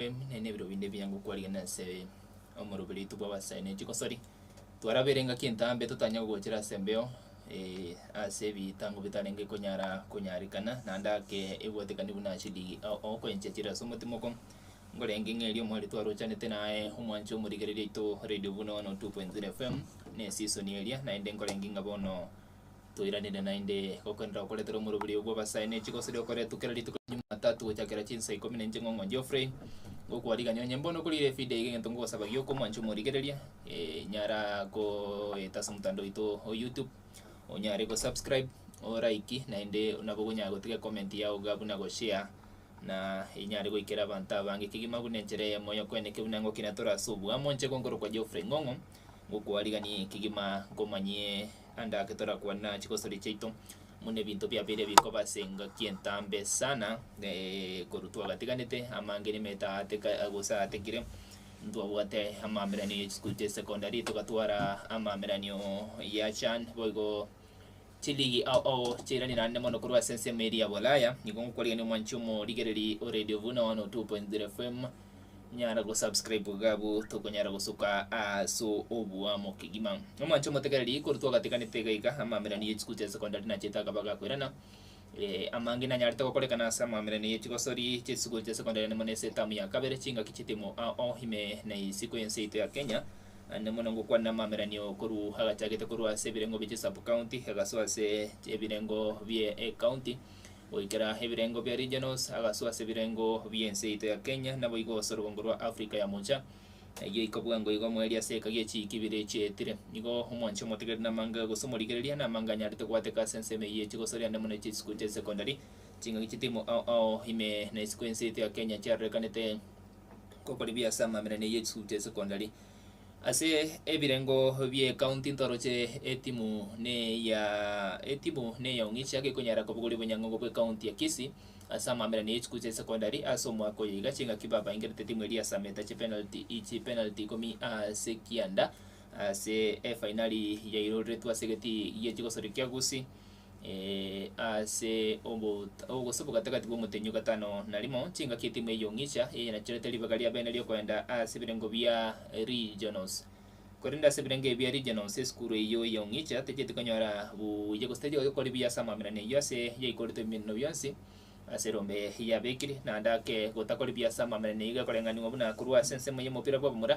Naende ebiro binde ebiya ngokwarigana ase omoroberi oito bw'abasae ne chigosori, twarabere engaki entambe totanya gogochera ase embeo ase ebitango bitarenge konyara konyarekana naende ake ebwatekani buna chiligi okoenchia chire ase omotimoko, ngorenge ng'a erio omweri twarochanete naye omwanche omorigereria oito radio buna 102.0 FM, na eseason eria naende nkorenge ng'a bono. Toiranere naende gokoenderera gokoretera omoroberi oyo bw'abasae ne chigosori okoretwa kera rituko ria Jumatatu gochakera chinsa ikomi na inche ng'ong'o Geoffrey ngokwarigania onye mbono okorire evideo iga egento ngogosaba gioka omwanche omorigereria nyara goeta ase omotandao oito o YouTube onyare go subscribe o like naende nabo okonyara gotiga ecomment yao iga buna go share na enyare goikera abanto abange kegima buna enchera eyemo yokoeneka buna ngokina tore ase oboamo inche nkorokwa Geoffrey Ng'ong'o ngokwariganie kegima nkomanyie. Ande ake torakwane chigosori chiaito buna ebinto biabeire bikoba ase engaki entambe sana, korwa twagatiganete amange nimaete aateka gose aatekire, ntwabwate amaameranio ye chisukuru chia secondary, togatwara amaameranio ya CHAN, boigo chiligi ao ao chiairani naende mono korwa ase ensemo eria ya Bulaya, nigo ngokorigania omwanchi omorigereri o Radio Vuna 102.0 FM. Nyara go subscribe iga abwo tokonyara gosuka ase oboamo kegima. Omwanche omotegereri korwa twagatiganete iga iga amamerani ye chisukuru chia secondary nachete akaba gakoirana amange nanyarete gokorekana ase amamerani ye chigosori chie chisukuru chia secondary ande mono ase etamu ya kabere chingaki chitimu ao ime na isiko y'ense yaito ya Kenya ande mono ngokwana amameranio korwa agachagete korwa ase ebirengo bie chi sub county agasoa ase ebirengo bie ecounty. Goikera ebirengo bia regionals, agasoa ase ebirengo bi'ense yaito ya Kenya, naboigo ase orogongo rwa Africa ya Mocha. Eyio iko bwango igo omoerio ase eka gi'echiiki ibere chiaetire. Nigo omwanchi omotegereri namanga gose omorigereria namanga anyarete goateka ase ensemo eyio ye chigosori ande mono ech'esukuru chia secondary, chingaki chitimu ao ao ime na isiko y'ense yaito ya Kenya chiarorekanete gokora ebiya ase amamerani eyio y'echisukuru chia secondary. Ase ebirengo bi'ecounty ntoroche etimu neya etimu neya Ong'icha gekonyara kobogoria obonyang'ongo bw'ecounty ya Kisii ase amamerani ye chisukuru chia secondary ase omwaka oyo iga chingaki babaingerete etimu eria ya Sameta chipenalty chipenalty ikomi ase kianda ase efainali yairoretwe ase egetii gie chigosori kia Gusii Ase gose obogatagati bw'omotenyi o gatano na rimo, chingaki etimu eyio ng'icha eyenacherete ribaga ria bene ri'okoenda ase ebirengo bia regionals. Korende ase ebirengo ebi bia regionals, esukuru eyio ya Ong'icha techeti konyora buya gose techeti gokora buya ase amamerano eyio ase yaikorete ebimeneno bionsi ase erombe yabekire, naende ake gotakora buya ase amamerano eyio gekoreng'anigwa buna korwa ase ensemo y'omopira bw'abamura.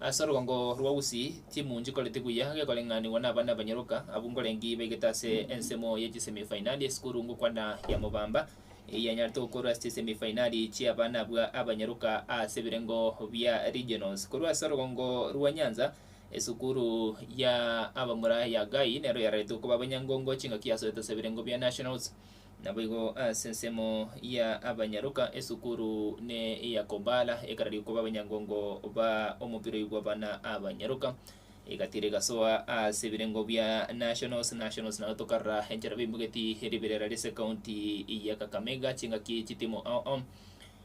Ase orogongo rwa Gusii, timu nchikoreti buya gekoreng'anigwa nabana abanyaroka, abwo nkorengi baigete ase ensemo ye chisemi-fainali esukuru ngokwana ya Mobamba eyanyarete gokorwa ase chisemi-fainali chi'abana abwo abanyaroka ase ebirengo bia regionals. Korwa ase orogongo rwa Nyanza, esukuru ya abamura ya Gai nero yararete koba abanyangongo chingaki yasoete ase ebirengo bia nationals. Naboigo ase ensemo ya abanyaroka esukuru ne eya Kobala ekararia koba abanyangongo ba omopira oyio bw'abana abanyaroka egatira egasoa ase ebirengo bia Nationals. Nationals naro tokarora enchera baimogeti riberera ase ekaunti ya Kakamega chingaki chitimu ao ao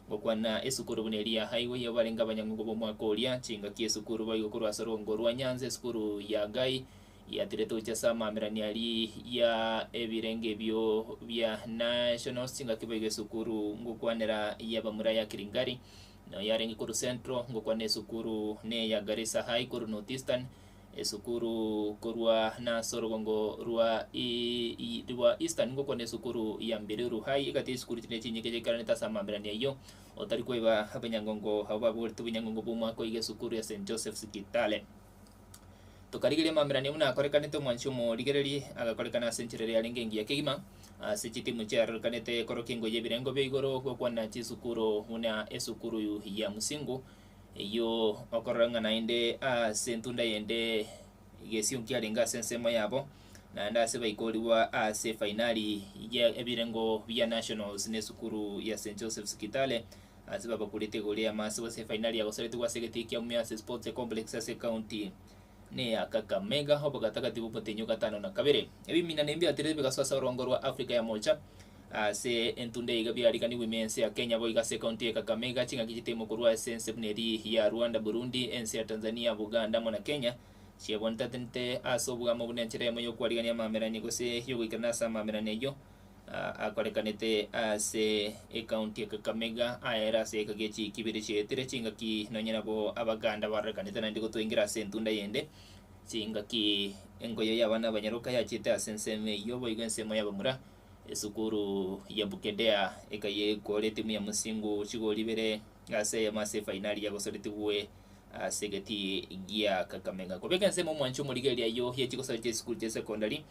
gokwana esukuru buna eria ya Highway abwo barenge abanyangongo b'omwaka oria chingaki esukuru boigo korwa ase orongo rwa Nyanza esukuru ya Gai Yatirete gochia ase amaamerani aria ya ebirenge ebio bia Nationals chingaki boigo esukuru ngokwanera y'abamura ya Kiringari, noyo yarenge korwa Central ngokwana esukuru neya Garissa High korwa North Eastern, esukuru korwa nase orogongo rwa rwa Eastern ngokwana esukuru ya Mbiruru High egati y'esukuru chinde chinyinge chiaikaranete ase amaamerani ayio, otari koiba abanyangongo abwo babogoretie obonyangongo bw'omwaka oiga esukuru ya St Joseph's Kitale. Tokarigereria amamerani buna akorekanete omwanchi omorigererie, agakorekana ase enchera eria yarenge engiya kegima, ase chitimu chiarorekanete korokia engo y'ebirengo bia igoro gokwana chisukuru buna esukuru ya Musingu, eyio okorora ng'a naende ase entunda yende egesio nkiarenge ase ensemo yabo, naende ase baikorigwa ase efainali ya ebirengo bia nationals na esukuru ya St Joseph's Kitale. Ase babakurete igoro y'amase gose efainali yagosoretigwe ase egetii kia Mumias Sports Complex ase ekaunti neya Kakamega obogatagati bw'omotenyi o gatano na kabere. Ebimina nembiatirete bigasoa ase orongo rwa Africa ya Mocha ase entunda eye iga biariganigwe ime ense ya Kenya boigo ase ekaunti ya Kakamega chingaki chitemo korwa ase ense buna eri ya Rwanda, Burundi, ense ya Tanzania, Buganda amo na Kenya chiabwantatenete ase obwamo buna enchera eyemo y'okwarigania amamerani gose y'ogoikerana ase amamerani ayio. Akorekanete ase ekaunti ya Kakamega aere ase egeka gie chiiki ibere chiaetire chingaki nonye nabo Abaganda barorekanete naende gotwaingera ase entunda yende chingaki engoyo y'abana abanyaroka yachiete ase ensemo eyio boigo ensemo y'abamura esukuru ya Bukedea ekayekora etimu ya Musingu chigori ibere ase eyemo ase efainali yagosoretigwe ase egetii gia Kakamega. Kobeka ensemo omwancho omorigereria ayio ye chigosori chia esukuru chia secondary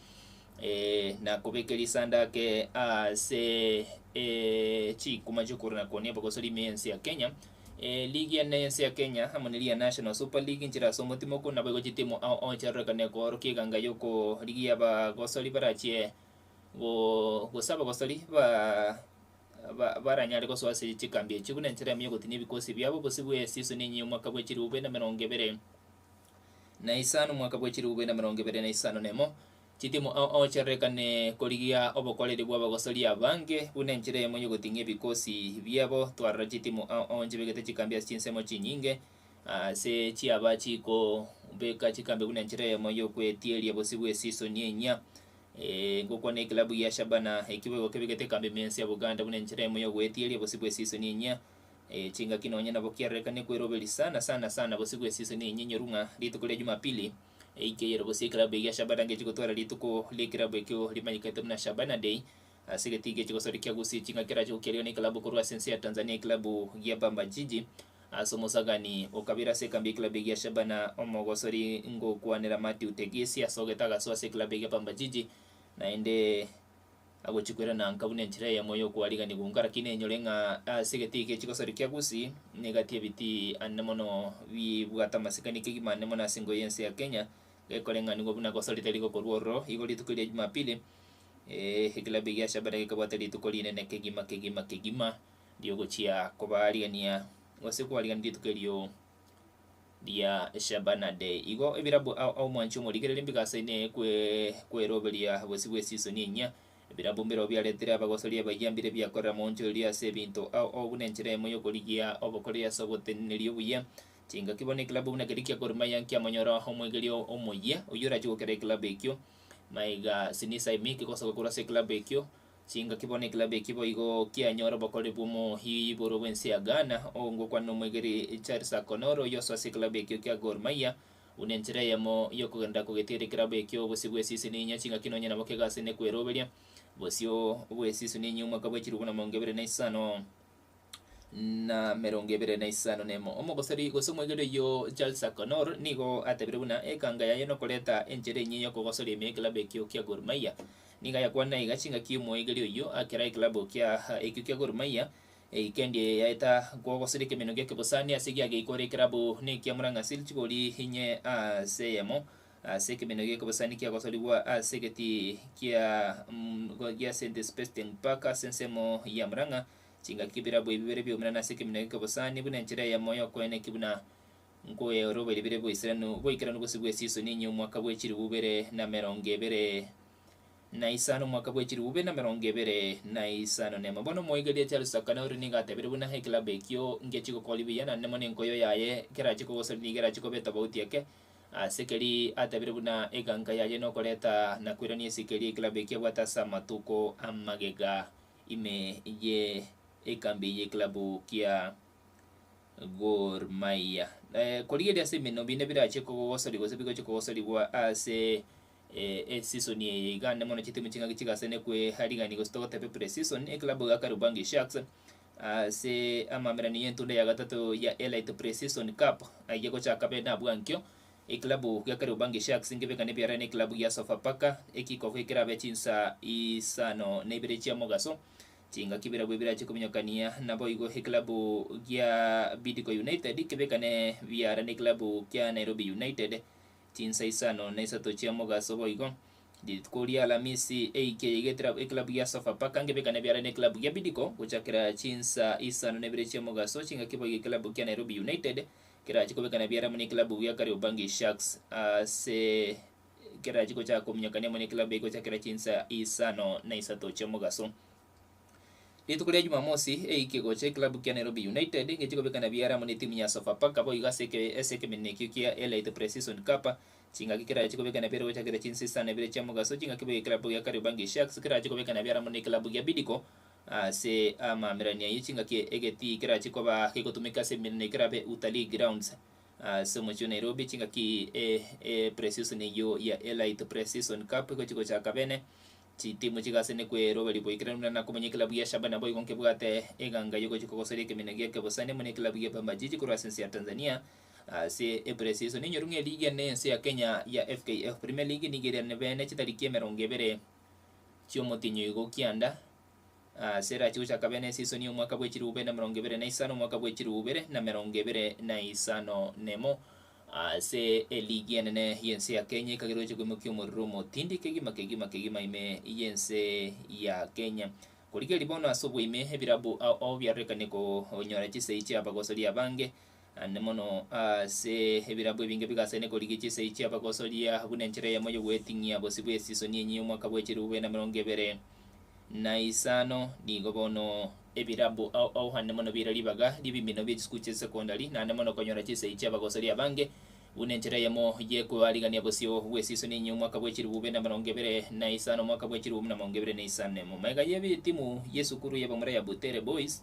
na kobeka risandake ase chikuma chi'okorora na konia abagosori ime y'ense ya Kenya. Ligi ene y'ense ya Kenya amo neria ya National Super League nchire ase omotimoko naboigo chitimu ao ao chiarorekane koorokia eganga y'okorigia abagosori barachie gose abagosori ba baranyare gosoa ase chikambi echio buna enchera eyemo y'ogotinia ebikosi biabo bosio bwe season enyia y'omwaka bwe chilifu bibere na emerongo ebere na isano omwaka bwe chilifu bibere na emerongo ebere na isano na emo. Chitimu ao ao chiarorekane korigia obokoreri bw'abagosori abange buna enchera eyemo y'ogoting'ia ebikosi biabo. Twarora chitimu ao ao nchibegete chikambi ase chinsemo chinyinge, ase chiaba chikobeka chikambi buna enchera eyemo y'okwetieria bosio bw'esisoni enyia. Ngokwana ekilabu gia Shabana ekio boigo kebegete ekambi ime y'ense ya Buganda buna enchera eyemo y'ogoetieria bosio bw'esisoni enyia. Chingaki nonye nabo kiarorekane kweroberi sana sana sana bosio bw'esisoni enyia inyoru ng'a rituko ria Jumapili Eike eyere gose ekilabu egia Shabana ngechi gotwara rituko ri'ekilabu ekio rimanyekete buna Shabana Day. Ase egetii gechi gosori kia Gusii chingaki erache gokiarigwa nekilabu korwa ase ense ya Tanzania ekilabu gia Bamba Jiji. Ase omosagani okabere ase ekambi y'ekilabu egia Shabana omogosori ngokwanera Mathew Tegesi asogete agasoa ase ekilabu egia Bamba Jiji naende Agochia koirana nka buna enchera eyemo y'okoariganigwa nka, lakini enyore ng'a ase egetii eke chigosori kia Gusii, negati ebitii ane mono bibwate amasikani kegima ane mono ase engo y'ense ya Kenya, gekoreng'anigwa buna gosori tari gokorwa ororo. Igo rituko ria Jumapili, ekilabu egia Shabana gekabwata rituko rinene kegima kegima kegima riogochia kobaarigania gose koarigania rituko erio ria Shabana Day. Igo ebirabu ao ao mwanche omorigereria mbigasaine kwe kweroberia bosio bw'esisoni enyia. Ebirabu mbirobio biaretire abagosoria abayia mbire biakorera monto erio ase ebinto ao ao buna enchera eyemo y'okorigia obokoreri ase oboteneneri obuya. Chingaki bono ekilabu buna keria kia Gor Mahia nkiamonyora omwegeria omoyia oyio orache gokera ekilabu ekio. Maiga Sinisa Emiki gosoka korwa ase ekilabu ekio. Chingaki bono ekilabu ekio boigo kianyora obokoreri bw'omoiboro bw'ense ya Ghana, ongokwana nomwegeri Charles Akonor oyio osoa ase ekilabu ekio kia Gor Mahia, buna enchera eyemo y'okogenda kogetiera ekilabu ekio obosio bw'esisoni enyia chingaki nonye nabo kegase nekweroberia bosio bw'esisoni enyia omwaka bwe chilifu na emerongo ebere na isano na merongo ebere na isano na emo. Omogosori gose omwegeri oyio Charles Akonor nigo atebire buna ekanga yaye nokoreta enchera enyia y'okogosoria ime y'ekilabu ekio kia Gor Mahia. Nigo ayakwana iga chingaki omoegeri oyio akera ekilabu kia ekio kia Gor Mahia eikendi eye yaeta kogosoria ekemino gia kebosani ase giageikora ekilabu nekia Murang'a Seal chigori inye ase eyemo ase ekemino gia kebosani kiagosorigwa ase egetii kia gia St Sebastian Park ase ensemo ya Murang'a. Chingaki ebirabu ebi bire bi'omonene ase ekemino gia kebosani buna enchera eyemo y'okoenekia buna nkoeroberia bire boiseranu boikeranu gose bw'esisoni enye omwaka bwe chilifu ibere na emerongo ebere na isano omwaka bwe chilifu ibere na emerongo ebere na isano nemo. Bono omoigeria Charles Sakanauri nigo atebire buna ekilabu ekio ngechi gokori buya naende mono enkoyo yaye kerache kogosoria nigo erache koba etobauti eke ase keri atebire buna eganka yaye nokoreta na koirania esiko eria ekilabu ekio ebwate ase amatuko amagega ime ye ekambi y'ekilabu kia Gor Mahia. Korigereria ase emenwa binde birache kogosorigwa gose bigochia kogosorigwa ase esisoni eye iga ande mono chitimu ching'aki chigasene kwearigania gose togotebe pre-season, eklabu ya Kariobangi Sharks ase amamerani y'entunda ya gatato ya Elite Pre-season Cup ayio egochaka bene abwo ankio. Eklabu ya Kariobangi Sharks nkebekane ebiara na eklabu ya Sofapaka ekikofu ekerabe chinsa isano na ibere chia mogaso. Chingaki birabwo birache kominyokania, naboigo eklabu gia Bidco United kebekane biara neklabu kia Nairobi United chinsa isano na isato chia mogaso boigo rituko ria Alamisi eike eye iga eklabu gia Sofapaka nkebekane biara neklabu gia Bidco gochakera chinsa isano na ibere chia mogaso chingaki boigo eklabu kia Nairobi United kerache kobekana biara amo neklabu gia Kariobangi Sharks ase Kerachi gochaka kominyokania amo nekilabu egochakera chinsa isano na isato chia mogaso. Rituko ria Jumamosi, eiki egocha eklabu kia Nairobi United ngechi kobekana biara amo netimu ya Sofapaka boigo ase ase ekemeneno ekio kia Elite Pre-Season Cup. Chingaki kerache kobekana biara gochakera chinsa isano na ibere chia mogaso, chingaki boigo eklabu gia Kariobangi Sharks kerache kobekana biara amo neklabu gia Bidco ase amamerani ayio chingaki egetii kerache koba gegotumeka ase emeneno ekerabe Utalii Grounds ase omochie o Nairobi chingaki e pre-season eyio ya Elite Pre-Season Cup egochi gochaka bene. Chitimu chigasenekwa eroberi boikeranu buna nakomanya eklabu ya Shabana boigo nkebwate eganga y'ogochia kogosoria ekemina gia kebosani amo neklabu ya Pamba Jiji korwa ase ense ya Tanzania ase epresiso. Ninyoru ng'a eligi ene ense ya Kenya ya FKF Premier League nigo ere bene chitariki emerongo ebere chi'omotienyi oigo kianda ase erachi gochaka bene esisoni y'omwaka bwe chilifu bibere na emerongo ebere na isano omwaka bwe chilifu bibere na emerongo ebere na isano nemo. Ase eligi enene y'ense ya Kenya ekagera gocha koimokia omorero omotindi kegima kegima kegima ime y'ense ya Kenya. Korigereria bono ase oboime ebirabu ao ao biarorekane konyora chisegi chi'abagosoria abange, naende mono ase ebirabu ebinge bigasene korigia chisegi chi'abagosoria buna enchera eyemo y'ogweting'ia bosio bw'esisoni enyia y'omwaka bwe chilifu bibere na emerongo ebere na isano. Nigo bono ebirabu ao ao naende mono bire ribaga ri'ebimino bie chisukuru chia secondary naende mono konyora chisegi chi'abagosoria abange buna enchera eyemo y'ekoarigania bosio bw'esisoni enyia y'omwaka bwe chilifu bibere na emerongo ebere na isano omwaka bwe chilifu na emerongo ebere na isano emo. Magega y'ebitimu y'esukuru y'abamura ya Butere Boys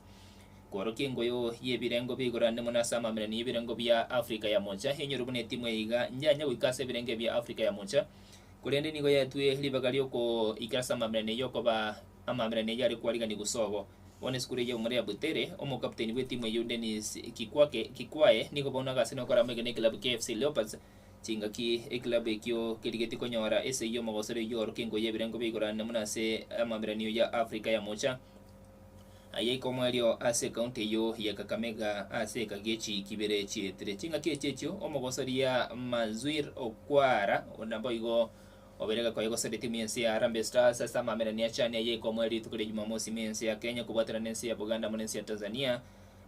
kworokia engoyo y'ebirengo bia igoro naende mono ase amamerani y'ebirengo bia Africa ya Mocha enyoru buna etimu eye iga njanya goika ase ebirengo ebia Africa ya Mocha Korende nigo yaetwe ribaga ri'okoikera ase amamerani ayio okoba amamerani ayio are kwarigania gosobo. Bono esukuru eyio y'omomura ya Butere, omokapteni bw'etimu eyio Dennis Kikwake Kikwae nigo bono agase nokora amaiga n'ekilabu kia AFC Leopards chingaki ekilabu ekio kerigetie konyora esegi y'omogosori oyio orokia engoyi y'ebirengo bia igoro ande buna ase amameranio ya Africa ya Mocha. Ayaika omoerio ase ekaunti eyio ya Kakamega ase ekagi echi kibere chietire. Chingaki echi echio omogosoria Manzuir Okwara naboigo obeire gakoya gosoria etimu y'ense ya Harambee Stars ase amamerani achani ayaika omoerio rituko ria Jumamosi ime y'ense ya Kenya kobwaterana n'ense ya Buganda amo n'ense ya Tanzania.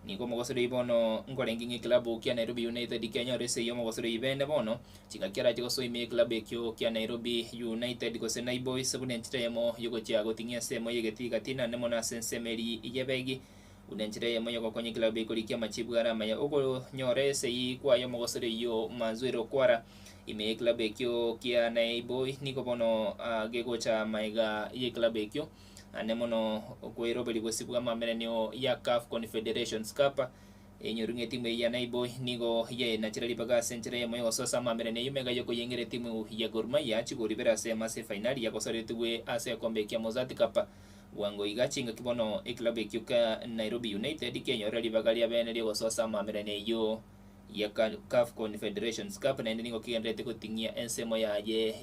Nigo omogosori oyio bono nkorenge ng'a eklabu kia Nairobi United kenyore ase eyio omogosori oyio bene bono chingaki arache gosoa ime y'eklabu ekio kia Nairobi United gose Naiboys buna enchera eyemo yogochia goting'ia ensemo y'egetii gati naende mono ase ensemo eria y'ebegi buna enchera eyemo yogokonya eklabu ekorikia amachibu are amaya okonyora esegi kwaye omogosori oyio Manzuer Okwara ime y'eklabu ekio kia Naiboy nigo bono gegocha maega y'eklabu ekio Naende mono okweroberia bosio bw'amaameranio ya CAF Confederations Cup, enyoru ng'a etimu eye ya Naiboi nigo yaenachire ribaga ase enchera eyemo y'ogosoa ase amaameranio ayio mega y'okoyengera etimu ya Gor Mahia chigori ibere ase eyemo ase efainali yagosoretigwe ase egekombe kia Mozzart Cup. Bwango iga chingaki bono eklabu ekio kia Nairobi United kienyorire ribaga ria bene ri'ogosoa ase amaameranio ayio ya CAF Confederations Cup naende nigo kegendererete goting'ia ensemo yaye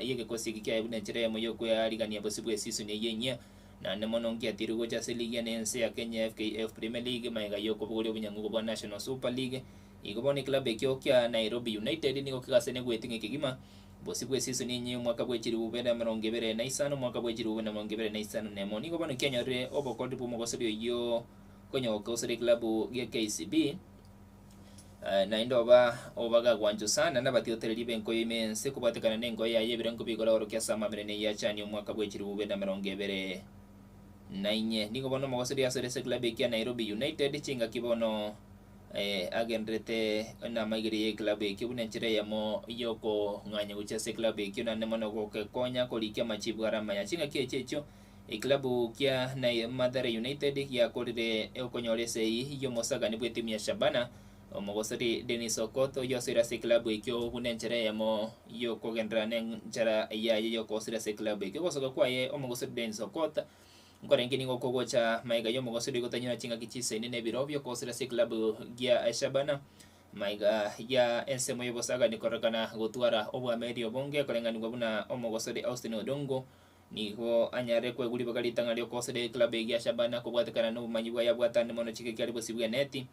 y'egekosi eke kiaye buna enchera eyemo y'okwearigania bosio bw'esisoni eyio enyia. Naende mono ngiatirwe gocha ase ligi ene y'ense ya Kenya FKF Premier League magega y'okobogoria obonyang'ugo bwa National Super League. Igo bono eklabu ekio kia Nairobi United nigo kegasene gweting'ia kegima bosio bw'esisoni enyia y'omwaka bwe chilifu bibere na emerongo ebere na isano omwaka bwe chilifu bibere na emerongo ebere na isano na emo. Nigo bono kianyorire obokoreri bw'omogosori oyio konya gokosera eklabu gia KCB. Naende oba obagagwanchwa sana nabatiotereri b'enkoyo ime y'ense, kobwatekana nenkoyo yaye y'ebirengo bigoraorokia ase amamerani ayio achanie omwaka bwe chilifu bibere na emerongo ebere na inye. Nigo bono omogosori asore ase eklabu ekia Nairobi United chingaki bono agendererete namaigerio y'eklabu ekio buna enchera eyemo y'okong'anya gochia ase eklabu ekio naende mono gokekonya korikia amachibu are amaya. Chingaki echi echio Eklabu kia Mathare United giakorire okonyora esegi y'omosagani bw'etimu ya Shabana, omogosori Dennis Okoth oyio osoire ase eklabu ekio buna enchera eyemo y'okogenderera nenchera yaye y'okogosera ase eklabu ekio. Ogosoka kwaye omogosori Dennis Okoth nkorenge nigo kogocha magega y'omogosori gotanyora chingaki chisaine na ebiro bi'okogosera ase eklabu gia Shabana Maiga ya ensemo y'obosagani kororekana gotwara obwameri obonge koreng'anigwa buna omogosori Austin Odongo Nigo anyare koegwa ribaga ritang'ani ri'okogoseria eklabu egia Shabana kobwatekana nobomanyi bwaye abwatane mono chigeki are bosio bw'eneti,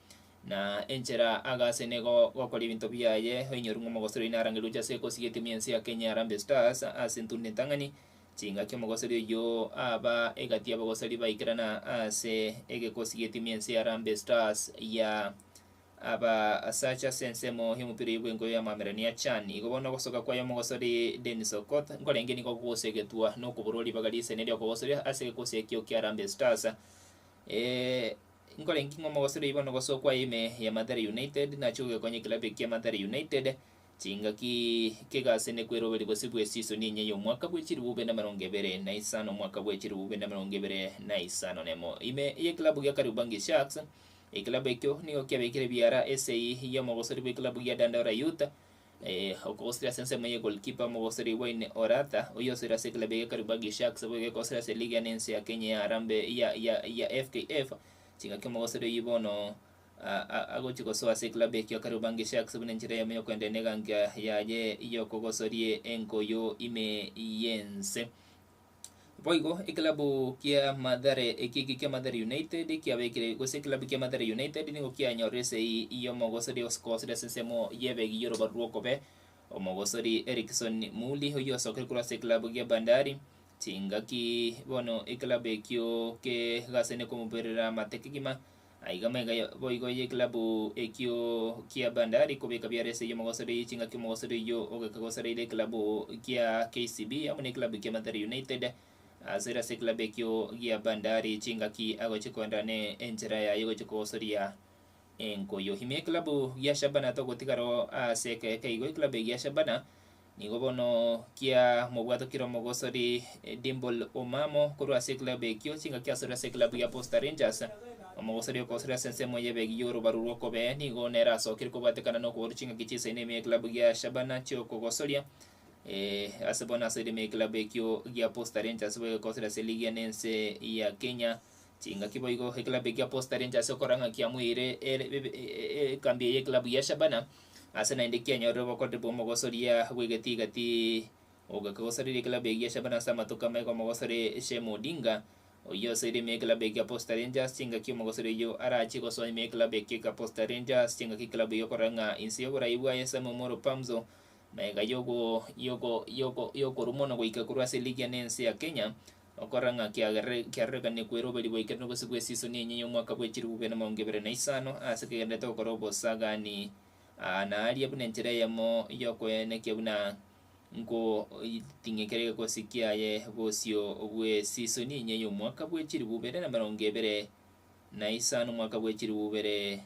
na enchera agase nigo gokora ebinto biaye oinyorwe ng'a omogosori oyio narangerwe gochia ase ekosi y'etimu y'ense ya Kenya Harambee Stars ase entundu entang'ani. Chingaki omogosori oyio aba egati y'abagosori baikerana ase egekosi gi'etimu y'ense ya Harambee Stars ya Abasacha ase ensemo y'omopira oyio bw'engoyo y'amamerani a Chan. Igo bono ogosoka kwaye omogosori Dennis Okoth nkorenge nigo kogosegetwa nokoborwa ribaga risene riokogosoria ase egekosi ekio kia Harambee Stars. Nkorenge ng'a omogosori bono gosokwa ime ya Mathare United nachie gogekonya ekilabu ekia Mathare United chingaki kegase nekweroberia gose bwe season enye y'omwaka bwe chilifu bibere na emerongo ebere na isano omwaka bwe chilifu bibere na emerongo ebere na isano na emo. Ime y'ekilabu gia Kariobangi Sharks, ekilabu ekio nigo kiabekire biara esei y'omogosori bw'ekilabu gia Dandora Youth Okogosira ase ensemo ye goalkeeper omogosori Wayne Oratha oyio osoire ase eklabu ya Kariobangi Sharks boigo ekogosera ase eligi ya ense ya Kenya ya Harambee ya ya ya FKF. Chingaki omogosori oyio bono agochi gosoa ase eklabu ekio ya Kariobangi Sharks buna enchera eyemo yokoenderea na egankia yaye yokogosoria enkoyo ime y'ense. Boigo eklabu kia Mathare eki eki kia Mathare United kiabekire gose eklabu kia Mathare United nigo kianyorire esegi y'omogosori kogosori ase ensemo y'ebegi y'orobaru rw'okobe omogosori Erikson Muli oyio osokire korwa ase eklabu gia Bandari chingaki bono eklabu ekio kegasene komoberera amate kegima Aiga amaiga boigo y'ekilabu ekio kia Bandari kobeka biara ase ey'omogosori chingaki omogosori oyio ogekegosoreire ekilabu kia KCB amo nekilabu kia Mathare United asoire ase ekilabu ekio gia Bandari chingaki agochia koenderera ne enchera yaye gochia kogosoria enkoyo. Ime ekilabu gia Shabana togotigara oo ase ekeigo ekilabu gia Shabana Nigo bono kia mobwatokire omogosori Dimble Omamo korwa ase eklabu ekio chingaki asore ase eklabu ya Posta Rangers. Omogosori okosore ase ensemo y'ebegi y'orobaru rw'okobee nigo nere asokire kobwatekana nokoborwa chingaki chisaine ime y'eklabu gia Shabana chiokogosoria ase bono asoire ime y'eklabu ekio gia Posta Rangers boigo ekosore ase eligi ene ense ya Kenya. Chingaki boigo eklabu ekia Posta Rangers okora ng'a kiamoeire ekambi eye y'eklabu ya Shabana Ase naende kianyorire obokoreri bw'omogosoria bw'egeti-gati ogekogosoreria eklabu egia Shabana ase amatuko amaiga omogosori Shem Odinga, oyio osoire ime y'eklabu egia Posta Rangers chingaki omogosori oyio arachie gosoa ime y'eklabu ekio gia Posta Rangers chingaki eklabu eyio okorora ng'a inse y'oborai bwaye Sam Omoro Pamzo magega yogo yogo yogo yokorwa mono goika korwa ase eligi ene ense ya Kenya okorora ng'a kiagerere kiarorekanie kweroberi boikeranu gose bw'esisoni enye y'omwaka bwe chilifu bibere na emerongo ebere na isano ase kegendererete gokora obosagani Aa naaria buna enchera eyemo y'okoenekia buna nkoting'ekera egekosi kiaye bosio bw'esisoni enye y'omwaka bwe chilifu bibere na emerongo ebere na isano omwaka bwe chilifu bibere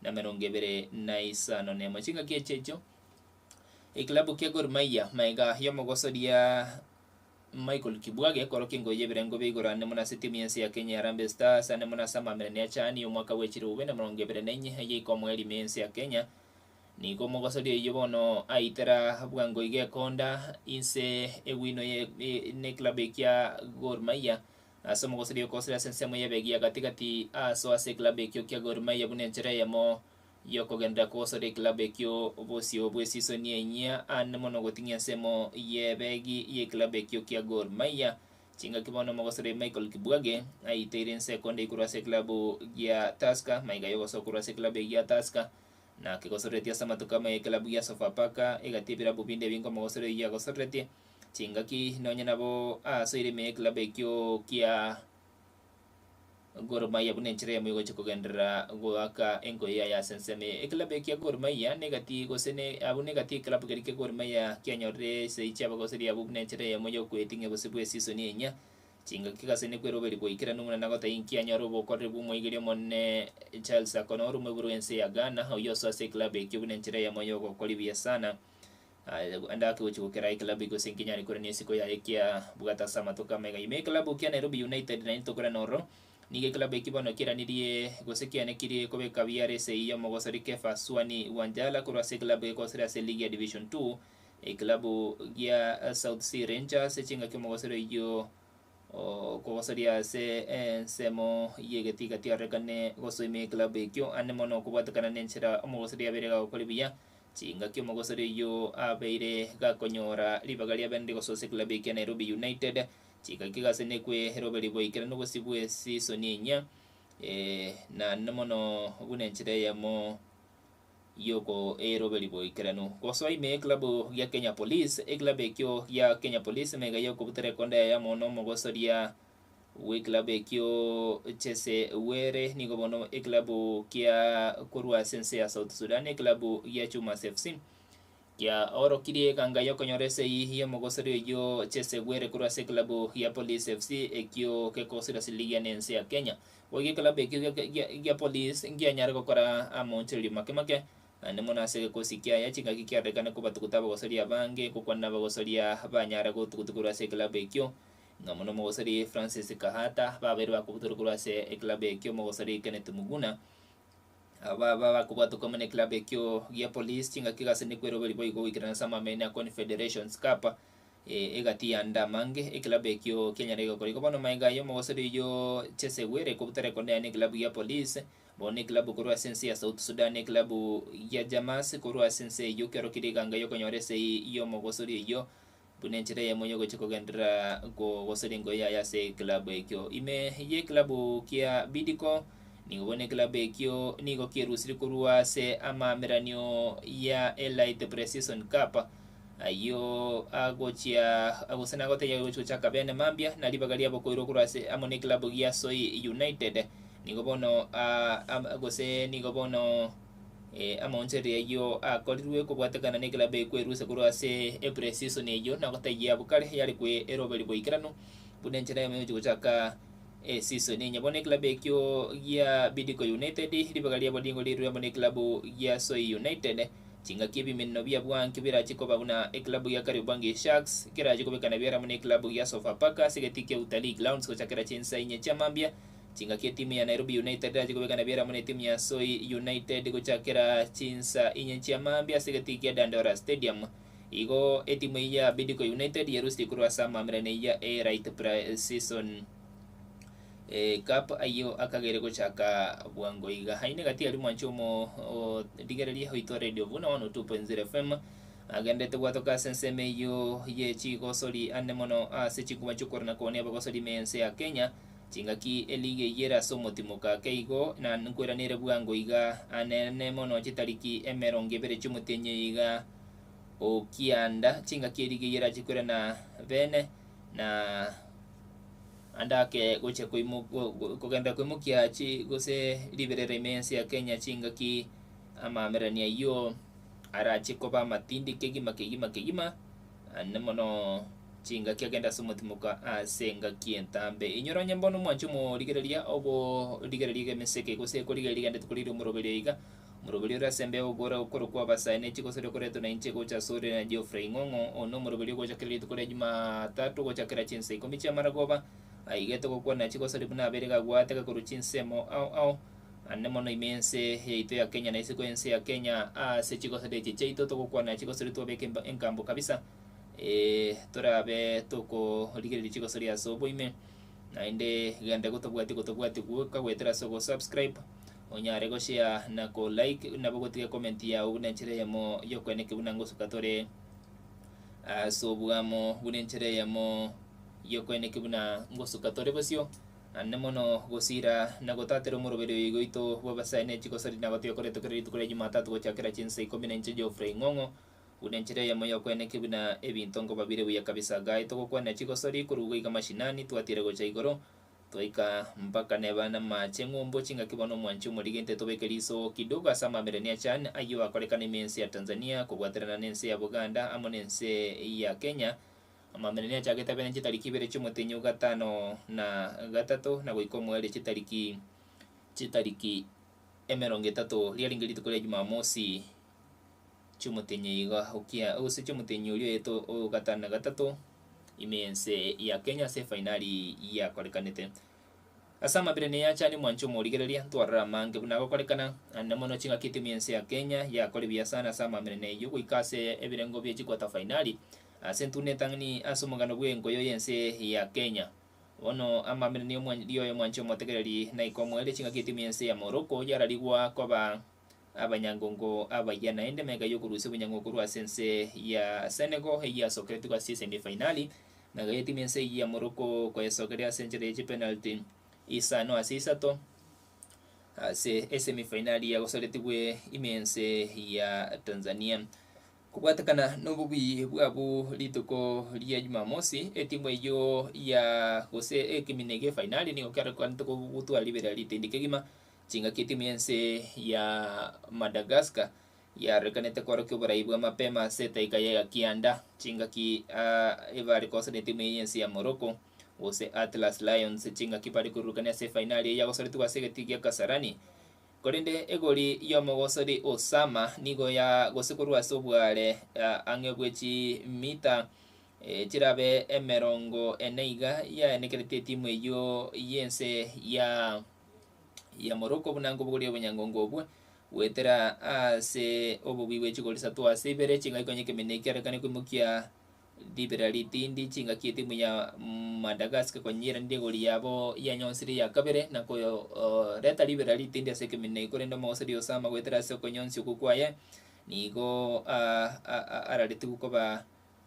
na emerongo ebere na isano na emo. Chingaki echi echio ekilabu kia Gor Mahia magega y'omogosoria Michael Kibwage korokia engoyo y'ebirengo bia igoro ane mono ase etimu y'ense ya Kenya ya Harambee Stars ane mono ase amamerani a CHAN y'omwaka bwe chilifu bibere na emerongo ebere na inye eyeika omoerio ime y'ense ya Kenya. Nigo omogosori oyio bono aitera bwango iga ekonda inse egwino ye n'eklabu ekia Gor Mahia ase omogosori okosira ase ensemo y'ebegi ya gati gati asoa ase eklabu ekio kia Gor Mahia buna enchera eyemo Y'okogenderera kogosora ekilabu ekio bosio bw'esisoni enyia aane mono goting'ia ensemo y'ebegi y'ekilabu ekio kia Gor Mahia. Chingaki bono omogosori Michael Kibwage aiteire inse ekonda igoro ase ekilabu gia Tusker maiga y'ogosoa korwa ase ekilabu eki gia Tusker na kegosoreretie ase amatuko amaya ekilabu gia Sofapaka egati ebilabu binde ebinge omogosori oyio agosoreretie. Chingaki nonye nabo asoire ime y'ekilabu ekio kia Gor Mahia buna enchera eyemo egochia kogenderera goaka enkoyo yaye ase ensemo eye. Ekilabu eke kia Gor Mahia negati gose ne abwo negati ekilabu keria kia Gor Mahia kianyorire esegi chi'abagoseri abwo buna enchera eyemo y'okoeting'ia gose bw'esisoni enyia. Chingaki gase nekweroberi goikeranu buna nagotebia inkianyore obokoreri bw'omoigeri omonene Charles Akonor omoibori bw'ense ya Ghana oyio osoa ase ekilabu ekio buna enchera eyemo y'ogokora buya sana. Ande ake gochia gokera eklabu gose nkenyare korania isiko yaye kia bwate ase amatuko amaiga. Ime eklabu kia Nairobi United naende tokorana ororo, nigo eklabu eki bono keranirie gose kianekirie kobeka biara esegi y'omogosori Kefa Swani Wanjala korwa ase eklabu egosire ase eligi ya Division 2 eklabu gia South C Rangers chingaki omogosori oyio okogosoria ase ensemo y'egetigati arorekane gosoa ime eklabu ekio ande mono okobwatekana nenchera omogosori abeire gagokori buya. Chingaki omogosori oyio abeire gakonyora ribaga ria bene rigosoa ase eklabu ekia Nairobi United. Chingaki gasenekwe eroberi boikeranu bosio bw'esisoni enyia na mono buna enchera eyemo y'oko eroberi boikeranu. Gosoa ime y'eklabu gia Kenya Police, eklabu ekio gia Kenya Police mega y'okobutera ekonda yaye amo nomogosoria Bw'ekilabu ekio Jesse Were nigo bono ekilabu kia korwa ase ense ya South Sudan ekilabu gia Chumas FC. Kiaorokirie eganga y'okonyora esegi y'omogosori oyio Jesse Bwere korwa ase eklabu ya Police FC ekio gekogosira ase ligi ene ense ya Kenya. Boigo eklabu ekio gia Police nkianyare gokora amaonchorerio make make naende mono ase egekosi kiaye chingaki kiarorekane kobatuguta abagosori abange gokwana nabagosoria banyare gotugutu korwa ase eklabu ekio ng'a mono omogosori Francis Kahata babeire bakobutorwa korwa ase eklabu ekio omogosori Kenneth Muguna. Aba bakobwatoka amo neklabu ekio gia Police chingaki gasenekwa eroberi boigo goikerana ase amamene a Confederations Cup egati y'ande amange eklabu ekio kianyare gokora igo. Bono magega aye omogosori oyio Jesse Were kobutara ekonda yaye neklabu gia Police bono neklabu korwa ase ense ya South Sudan eklabu ya Jamas korwa ase ense eyio kiorokirie eganga yokonyora esegi yomogosori oyio buna enchera eyemo yogochia kogenderera kogosoria engoyo yaye ase eklabu ekio. Ime y'eklabu kia Bidco, nigo bono eklabu ekio nigo kierusire korwa ase amaameranio ya Elite Pre-Season Cup ayio agochia gose nagotebia gochia gochaka bene mambia na ribaga riabo koirwa korwa ase amo n'eklabu gia Soy United. Nigo bono gose nigo bono Amaonchorerio ayio akorirwe kobwatekana nekilabu ekwerusia korwa ase epreseason eyio na gotayia abwo kare yare kwe eroberi boikeranu buna enchera eyemo yogochia gochaka eseason enye. Bono ekilabu ekio gia Bidco United ribaga riabo nigo rirwe amo nekilabu gia Soy United. Chingaki ebimeneno bia bwanki birache koba buna ekilabu gia Kariobangi Sharks kerache kobekana biara amo nekilabu gia Sofapaka ase egetii kia Utalii Grounds gochakera chinsa inye chia mambia. Chingaki etimu ya Nairobi United erache kobekana biara amo netimu ya Soy United gochakera chinsa inye chia mambia ase egetii kia Dandora Stadium. Igo etimu eyio ya Bidco United yerusirie korwa ase amamerano eyio ya Elite Pre-Season Cup ayio akagere gochaka bwango iga. Aye negati aria mwanche omo rigereria oitwa Radio Buna 102.0 FM agenderete gwatoka ase ensemo eyio ye chigosori ande mono ase chinguma chiokorana koonia abagosori ime ense ya Kenya. Chingaki eligi eyio ere ase omotimoka ake igo, na nkweranere bwango iga, anene mono chitariki emerongo ebere chi'omotienyi oyo iga o kianda, chingaki eligi eyio erache kwerana bene, na ande ake gochia koimo kogenderera koimokia chi gose riberera ime y'ense ya Kenya chingaki amaamererani ayio arache koba amatindi kegima kegima kegima. Naende mono chingaki agende ase omotimoka ase engaki entambe. Inyora onye mbono omwanche omorigereria oborigereria egemeseke gose korigereria rigende tikorire omoroberio iga. Omoroberio ore ase embeo ogora okorokwa abasae ne chigosori okoretwa na inche gocha asore na Geoffrey Ng'ong'o. One omoroberio ogocha kera rituko ria Jumatatu gocha kera chinsa ikomi chi'amaragoba. Aiga togokwana chigosori buna abere gagwateka korwa chinsemo ao ao. Naende mono ime ense yaito ya Kenya na isiko y'ense ya Kenya ase chigosori echi chiaito togokwana chigosori twabeka enkambo kabisa torabe tokorigereria chigosori ase oboime naende genda gotobwati gotobwati goika goetera ase ogosubscribe onyare goshare na ko like nabo gotiga ecomment yao buna enchera eyemo yokoenekia buna ngosuka tore ase obwamo buna enchera eyemo yokoenekia buna ngosuka tore bosio. Naende mono gosira na gotatera omoroberi oyo oito bw'abasae ne chigosori na gotiga koretwa kera rituko ria Jumatatu gochakera chinsa ikomi na inche Geoffrey Ng'ong'o buna enchera eyemo y'okoenekia buna ebinto nkoba bire buya kabisa. Gai togokwanera chigosori korwa iga mashinani twatira gocha igoro twaika mpaka neba namache ng'umbu chingaki bono omwanchi omorigente tobeke riso kidogo ase amamerani a CHAN ayio akorekana ime ense ya Tanzania kobwaterana nense ya Buganda amo nense ya Kenya Amamera niachagete abe ne chitariki ibere chi'omotenyi o gatano na gatato, na goika omoerio chitariki chitariki emerongo etato, riarenge rituko ria Jumamosi chi'omotenyi iga okia gose chi'omotenyi oria oyeto o gatano na gatato, ime y'ense ya Kenya ase efainali yakorekanete. Ase amabera neyachani mwanche omorigereria, ntwarore amange buna agokorekana, naende mono chingaki etimu y'ense ya Kenya yakora buya sana ase amamera neyio goika ase ebirengo bie chikwata fainali Ase entunda entang'ani ase omogano bw'enkoyo y'ense ya Kenya. Bono amamera ri'oyo mwanche omotegereri naike omoerio chingaki etimu y'ense ya Morocco yararigwa koba abanyangongo abayia naende mega y'okorusia obonyangongo korwa ase ense ya Senegal eyio yasokeretigwe ase esemi-fainali. Mega y'etimu y'ense eyio ya Morocco koyesokeria ase enchera ye chipenalty isano ase isato ase esemi-fainali yagosoretigwe ime y'ense ya Tanzania. Kobwatekana nobobui bwabo rituko ria Jumamosi, etimu eyio ya gose ekemina gie fainali nigo kiarorekanete gotwara riberera ritindi kegima, chingaki etimu y'ense ya Madagascar. Yarorekanete kworokia oborai bwa mapema ase etaika ya kianda, chingaki ebare kosana etimu eye y'ense ya Morocco, gose Atlas Lions chingaki bare korurukania ase efainali eye yagosoretigwe ase egetii gia Kasarani. Korende egori y'omogosori Osama nigo ya gose korwa ase obware ang'e bwe chimita chirabe emerongo ene iga yaenekerete etimu eyio y'ense ya ya Morocco buna nkobogoria obonyangongo obwo goetera ase obobui bwe chigori isato ase ibere chingaki konya ekemina ekiarekane koimokia ribera ritindi chingaki etimu ya Madagascar konyeranirie egori yabo yanyonsire ya kabere na koreta ribera ritindi ase ekemina eke korende omogosori Osama goetera ase okonyonsia okwo kwaye nigo araretigwe koba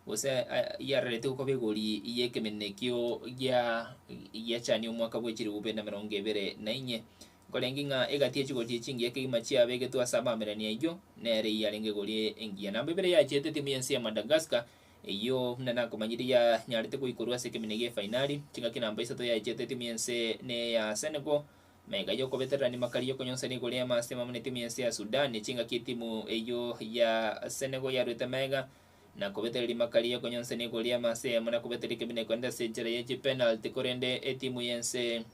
Gose yararete gokoba egori y'ekemeneno ekio gia giachania omwaka bwe chilifu bibere na emerongo ebere na inye. Nkorenge ng'a egati ye chigori chiria chingiya kegima chiabegetwe ase amaamererani ayio, nere eyio yarenge egori engiya. Namba ibere yachiete etimu y'ense ya Madagascar, eyio buna nakomanyirie yanyarete goikorwa ase ekemeneno gie efainali. Chingaki namba isato yachiete etimu y'ense neya Senegal, Magega y'okobetererania makari y'okonyonsania igoro y'amase amo netimu y'ense ya Sudan, chingaki etimu eyio ya Senegal yaruete magega na kobetereria rimaka riria okonyonsania igoro y'amase eyemo na kobetereria ekebina korende ase enchera ye chipenalty korende etimu y'ense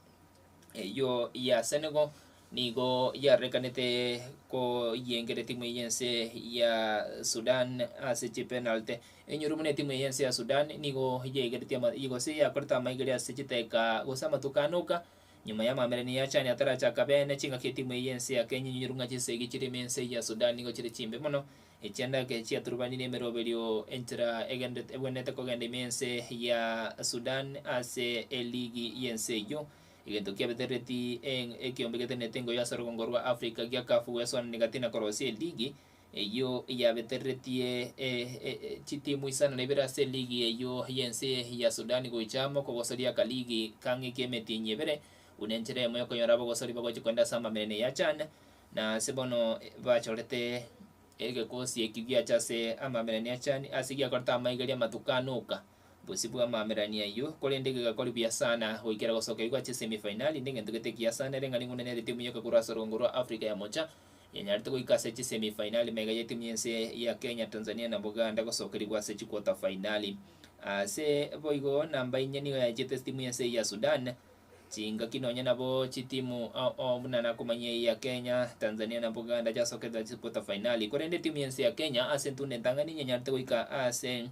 eyio ya Senegal nigo yarorekanete koyengera etimu eye y'ense ya Sudan ase chipenalty. Enyoro buna etimu eye y'ense ya Sudan nigo yaigeretie ama gose yakorete amaigerio ase chidakika gose amatuko ane oka, Nyuma y'amaamererania ya Chani atarachaka bene, chingaki etimu eye y'ense ya Kenya inyoru ng'a chisegi chire ime ense ya Sudan nigo chire chimbe mono, echiandake chiaturubanire emeroberio enchera egenderete ebwenerete kogenda ime ense ya Sudan ase eligi y'ense eyio. Egento kiabeterereti ekeombe getenenete engoyo ase orogongo rwa Africa gia CAF gwesoanania gati na korosia eligi eyio yabetereretie chitimu isano na ibere ase eligi eyio y'ense ya Sudan goicha amo kogosoria akaligi kang'e k'emetienyi ebere, buna enchera eyemo y'okonyora abagosori bagochia kogenda ase amamene ya CHAN, na ase bono bachorete egekosi ekio giacha ase amamenene ya CHAN ase giakorete amaiga ri'amatuko anoka bosio bw'amaamererania ayio, korende gegakori buya sana goikera gosoka igwa chisemi-fainali, negento gete ekiya sana ere ng'a ning'unene ere timu yoka korwa ase orogongo rwa Africa ya Mocha. Yanyarete goika ase chisemi-fainali magega y'etimu y'ense ya Kenya, Tanzania na Buganda gosokerigwa ase chiquarter fainali. Ase boigo namba inye nigo yachete ase timu y'ense ya Sudan, chingaki nonya nabo chitimu ao ao buna nakomanyia eye ya Kenya, Tanzania na Buganda chiasokerete ase chiquarter fainali. Korende etimu y'ense ya Kenya ase entunda entang'ani nyanyarete goika ase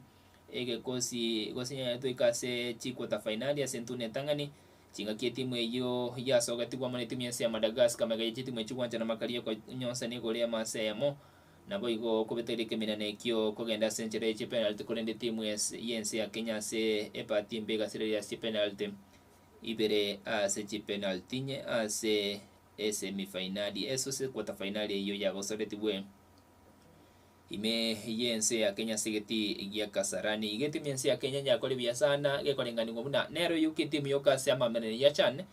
egekosi gose nyanyarete goika ase chiquarter fainali ase entunda entang'ani. Chingaki etimu eyio yasogetigwe amo netimu y'ense ya Madagascar magega ye chitimu echio gwanchana makari y'okonyonsana igoro y'amase eyemo. Naboigo okobetereria ekeminana ekio kogenda ase enchera ye chipenalty korende etimu y'ense ya Kenya ase ebahati embe egasireria ase chipenalty ibere ase chipenalty inye ase esemifainali ase quarter finali eyio yagosoretigwe. Ime y'ense ya Kenya ase egetii gia Kasarani. Iga etimu y'ense ya Kenya yakore buya sana gekorenganigwa buna nero yoka etimu yoka ase amamenene ya CHAN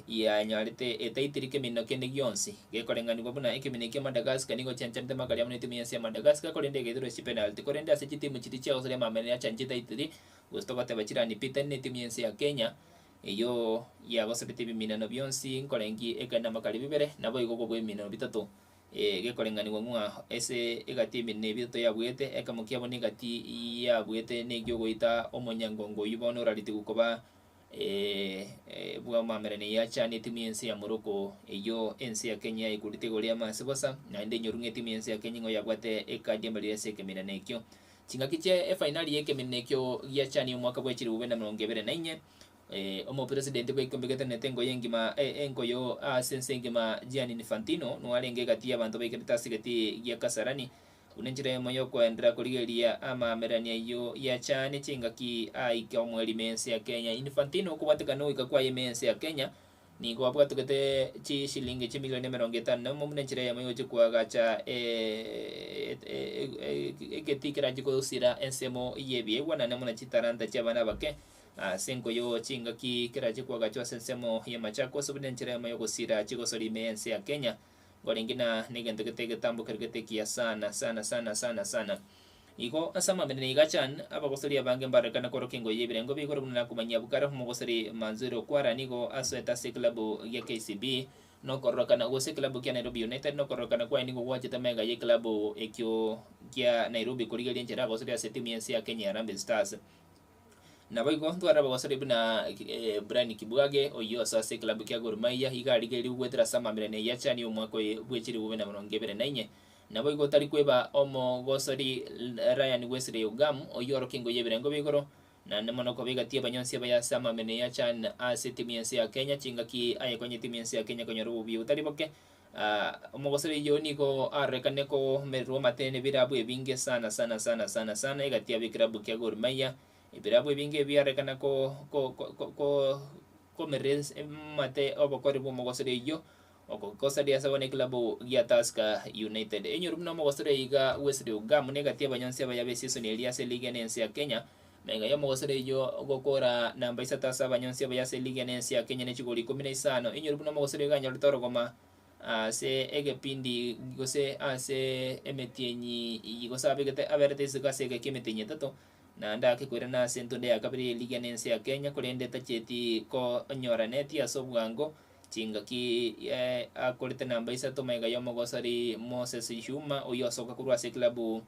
yanyarete etaitiri kemino kende gionsi. Gekorenganigwa buna ekemino kia Madagascar nigo chianchanete makari amo netimu y'ense ya Madagascar korende egaiterwa chipenalty. Korende ase chitimu chiria chiagosoria amamenene ya CHAN chitaitiri gose togoteba chirani Peter netimu y'ense ya Kenya eyio yagosorete ebiminano bionsi nkorengi ekenda makari bibere naboigo kobua ebiminano bitato. Gekoreng'anigwa ng'a ase egati y'emenwa ebio toyabuete, ekemo kiabo negati yabuete negi'ogoita omonyangongo oyio bono oraritigwe koba bw'amamererania yachana etimu y'ense ya Morocco, eyio ense ya Kenya yayekurete igoro y'amase bosa, naende enyoru ng'a etimu y'ense ya Kenya nigo yabwate ekadi embariri ase ekeminana ekio. Chingaki chia efainali y'ekeminana ekio giachania omwaka bwe chilifu bibere na emerongo ebere na inye, Omopresidenti bw'ekeombe getenenete engoyo engima enkoyo ase ense engima Gianni Infantino nigo arenge egati y'abanto baikerete ase egetii gia Kasarani buna enchera eyemo y'okoenderera korigereria amaamererania ayio yachaane chingaki aike omweri ime ense ya Kenya. Infantino okobwatekana nogoika kwaye ime ense ya Kenya nigo abwatogete chishilingi chimilioni emerongo etano na emo buna enchera eyemo yogochia koagacha egetii kerache gosira ensemo y'ebiegwa naende buna chitalanta chi'abana abake. Ase enkoyo chingaki kerache koagachwa ase ensemo ya Machakos buna enchera eyemo y'ogosira chigosori ime y'ense ya Kenya, nkorenge na negento gete egetambo kere gete ekiya sana sana sana sana sana. Igo ase amamenene iga chan, abagosori abange mbarorekane koroka engoyo y'ebirengo bia igoro buna nakomanyia abwo kare omogosori Manzuri Okwara nigo asoete ase eklabu gia KCB. Nokororokana gose eklabu kia Nairobi United nokororokana kwaye nigo gwachete magega y'eklabu ekio kia Nairobi korigereria enchera agosoria ase etimu y'ense ya Kenya ya Harambee Stars. Naboigo ntware abagosori buna Brian Kibwage oyio ase ase eklabu kia Gor Mahia iga arigereria goetera ase amamerani ayio achanie omwaka oye bwe chilifu bibere na emerongo ebere na inye. Naboigo otari kweba omogosori Ryan Wesley Ogam oyio orokia engo y'ebirengo bia igoro Naende mono koba egati y'abanyonsi abaye ase amamene ya Chan ase etimu y'ense ya Kenya, chingaki ayekonye etimu y'ense ya Kenya konyora obobuya botari boke. Omogosori oyio nigo arorekane komererwa amate nebirabu ebinge sana sana sana sana sana egati yabo ekerabu kia Gor Mahia. Ebirabu ebinge ebiarorekana ko ko ko ko komerera amate obokori bw'omogosori oyio. Ogokosaria ase abana eklabu gia Tusker United. Enyoru buna omogosori oiga Wesley Ogam negati y'abanyonsi abaya b'esisoni eria ase eligi ene ense ya Kenya. Magega y'omogosori oyio gokora namba isato ase abanyonsi abaya ase eligi ene ense ya Kenya ne chigori ikomi na isano. Enyoru buna omogosori oiga anyorete orogoma ase egepindi gose ase emetienyi gose abegete aberete isiko ase egeka ki'emetienyi etato naende ake koirana ase entundo ya kabere y'eligi ene ense ya Kenya korende tachieti konyora neti ase obwango. Chingaki akorete namba isato magega y'omogosori Moses Juma oyio osoka korwa ase eklabu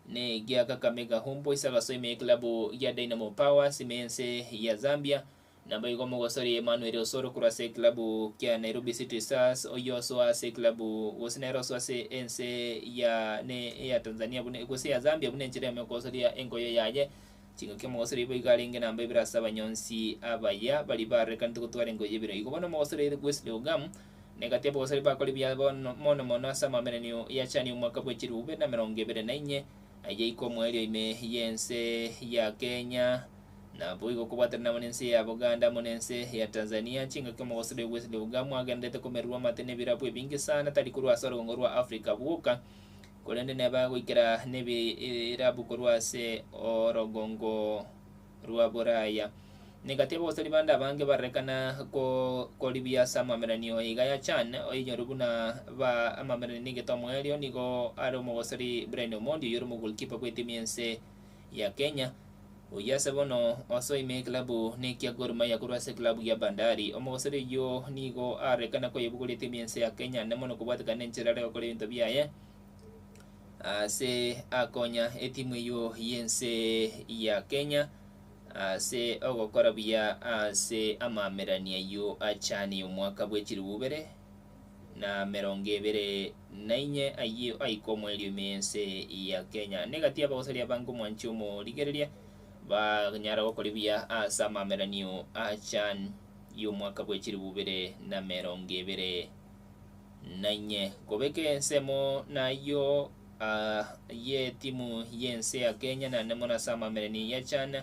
negia Kakamega Homeboyz agasoa ime y'eklabu ya Dynamo Powers ime y'ense ya Zambia. Naboigo omogosori Emmanuel Osoro korwa ase eklabu kia Nairobi City Stars oyio osoa ase eklabu gose nere osoa ase ense ya ne ya Tanzania buna gose ya Zambia buna enchera eyemo yokogosoria enkoyo yaye. Chingaki omogosori boigo arenge namba ibere ase abanyonsi abaya baria barorekanete gotwara engoyo y'ebiro. Igo bono omogosori Wesley Ogam negati abagosori bakore buya bono mono mono ase amamenenio ya chani omwaka bwe chilifu bibere na emerongo ebere na inye, ayio aike omoerio ime y'ense ya Kenya, naboigo kobwaterana amo nense ya Buganda amo nense ya Tanzania. Chingaki omogosori Wesley Ogam agenderete komererwa amate nebirabu ebinge sana tari korwa ase orogongo rwa Africa bwoka, Korende neba goikera nebirabu korwa ase orogongo rwa Boraya. Negati abagosori bande abange barorekana koribia ase amameranio iga ya Chan, oinyorwe buna ba amameranio negete omoerio nigo are omogosori Brian Omondi oyio ore omogolkipa bw'etimu y'ense ya Kenya. Oyio ase bono osoe ime y'eklabu nekia Gor Mahia korwa ase eklabu ya Bandari. Omogosori oyio nigo arorekana koyebogoria etimu y'ense ya Kenya ande mono kobwatekana nenchera are gokora ebinto biaye ase akonya etimu eyio y'ense ya Kenya ase ogokora buya ase amamerani ayio achani omwaka bwe chilifu ibere na merongo ebere na inye ayio aike omoerio ime y'ense ya Kenya. Negati y'abagosoria abange omwanchi omorigereria banyara gokora buya ase amameranio a CHAN y'omwaka bwe chilifu ibere na merongo ebere na inye. Kobeka ensemo nayio y'etimu y'ense ya Kenya naende mono ase amameranio ya CHAN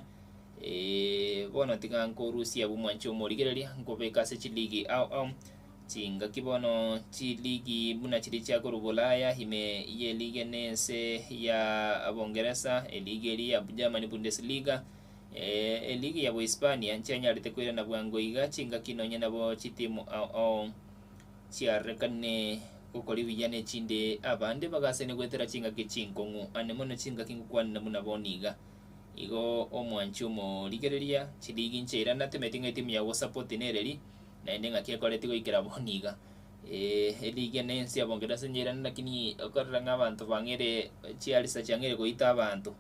bono tiga nkorusia abwo omwanchi omorigereria nkobeka ase chiligi ao ao. Chingaki bono chiligi buna chiria chia korwa Bulaya, ime y'eligi ene ense ya Bongeresa, eligi eria ya Germany Bundesliga, eligi ya Bohispania nchianyarete koirana bwango iga chingaki nonye nabo chitimu ao ao chiarorekane gokora buya ne chinde abande bagasani goetera chingaki chinkong'u ane mono chingaki ngokwanera buna bono iga. Igo omwanchi omorigereria chiligi nchiairana timanyeti ng'a etimu ya gosapoti nereri. Naende ng'aki ekoreti goikera bono iga. Eligi ene ense ya Bongeresa nyairane lakini okorora ng'a abanto bang'eire chiarisa chiang'eire goita abanto,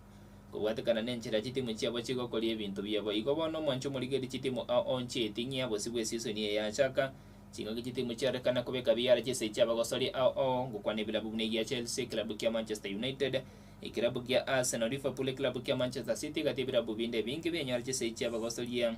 kobwatekana na enchera chitimu chiabo chigokoria ebinto biabo. Igo bono omwancho omorigereria chitimu ao ao nchieti ng'a bosio bwe season eye yachaka, chingaki chitimu chiarekana kobeka biara chiesegi chiabagosori ao ao, ngokwana ebilabu buna egia Chelsea, ekilabu kia Manchester United, ekilabu kia Arsenal, Liverpool, ekilabu kia Manchester City, gati ebilabu binde ebinge bianyora chiesegi chiabagosoria.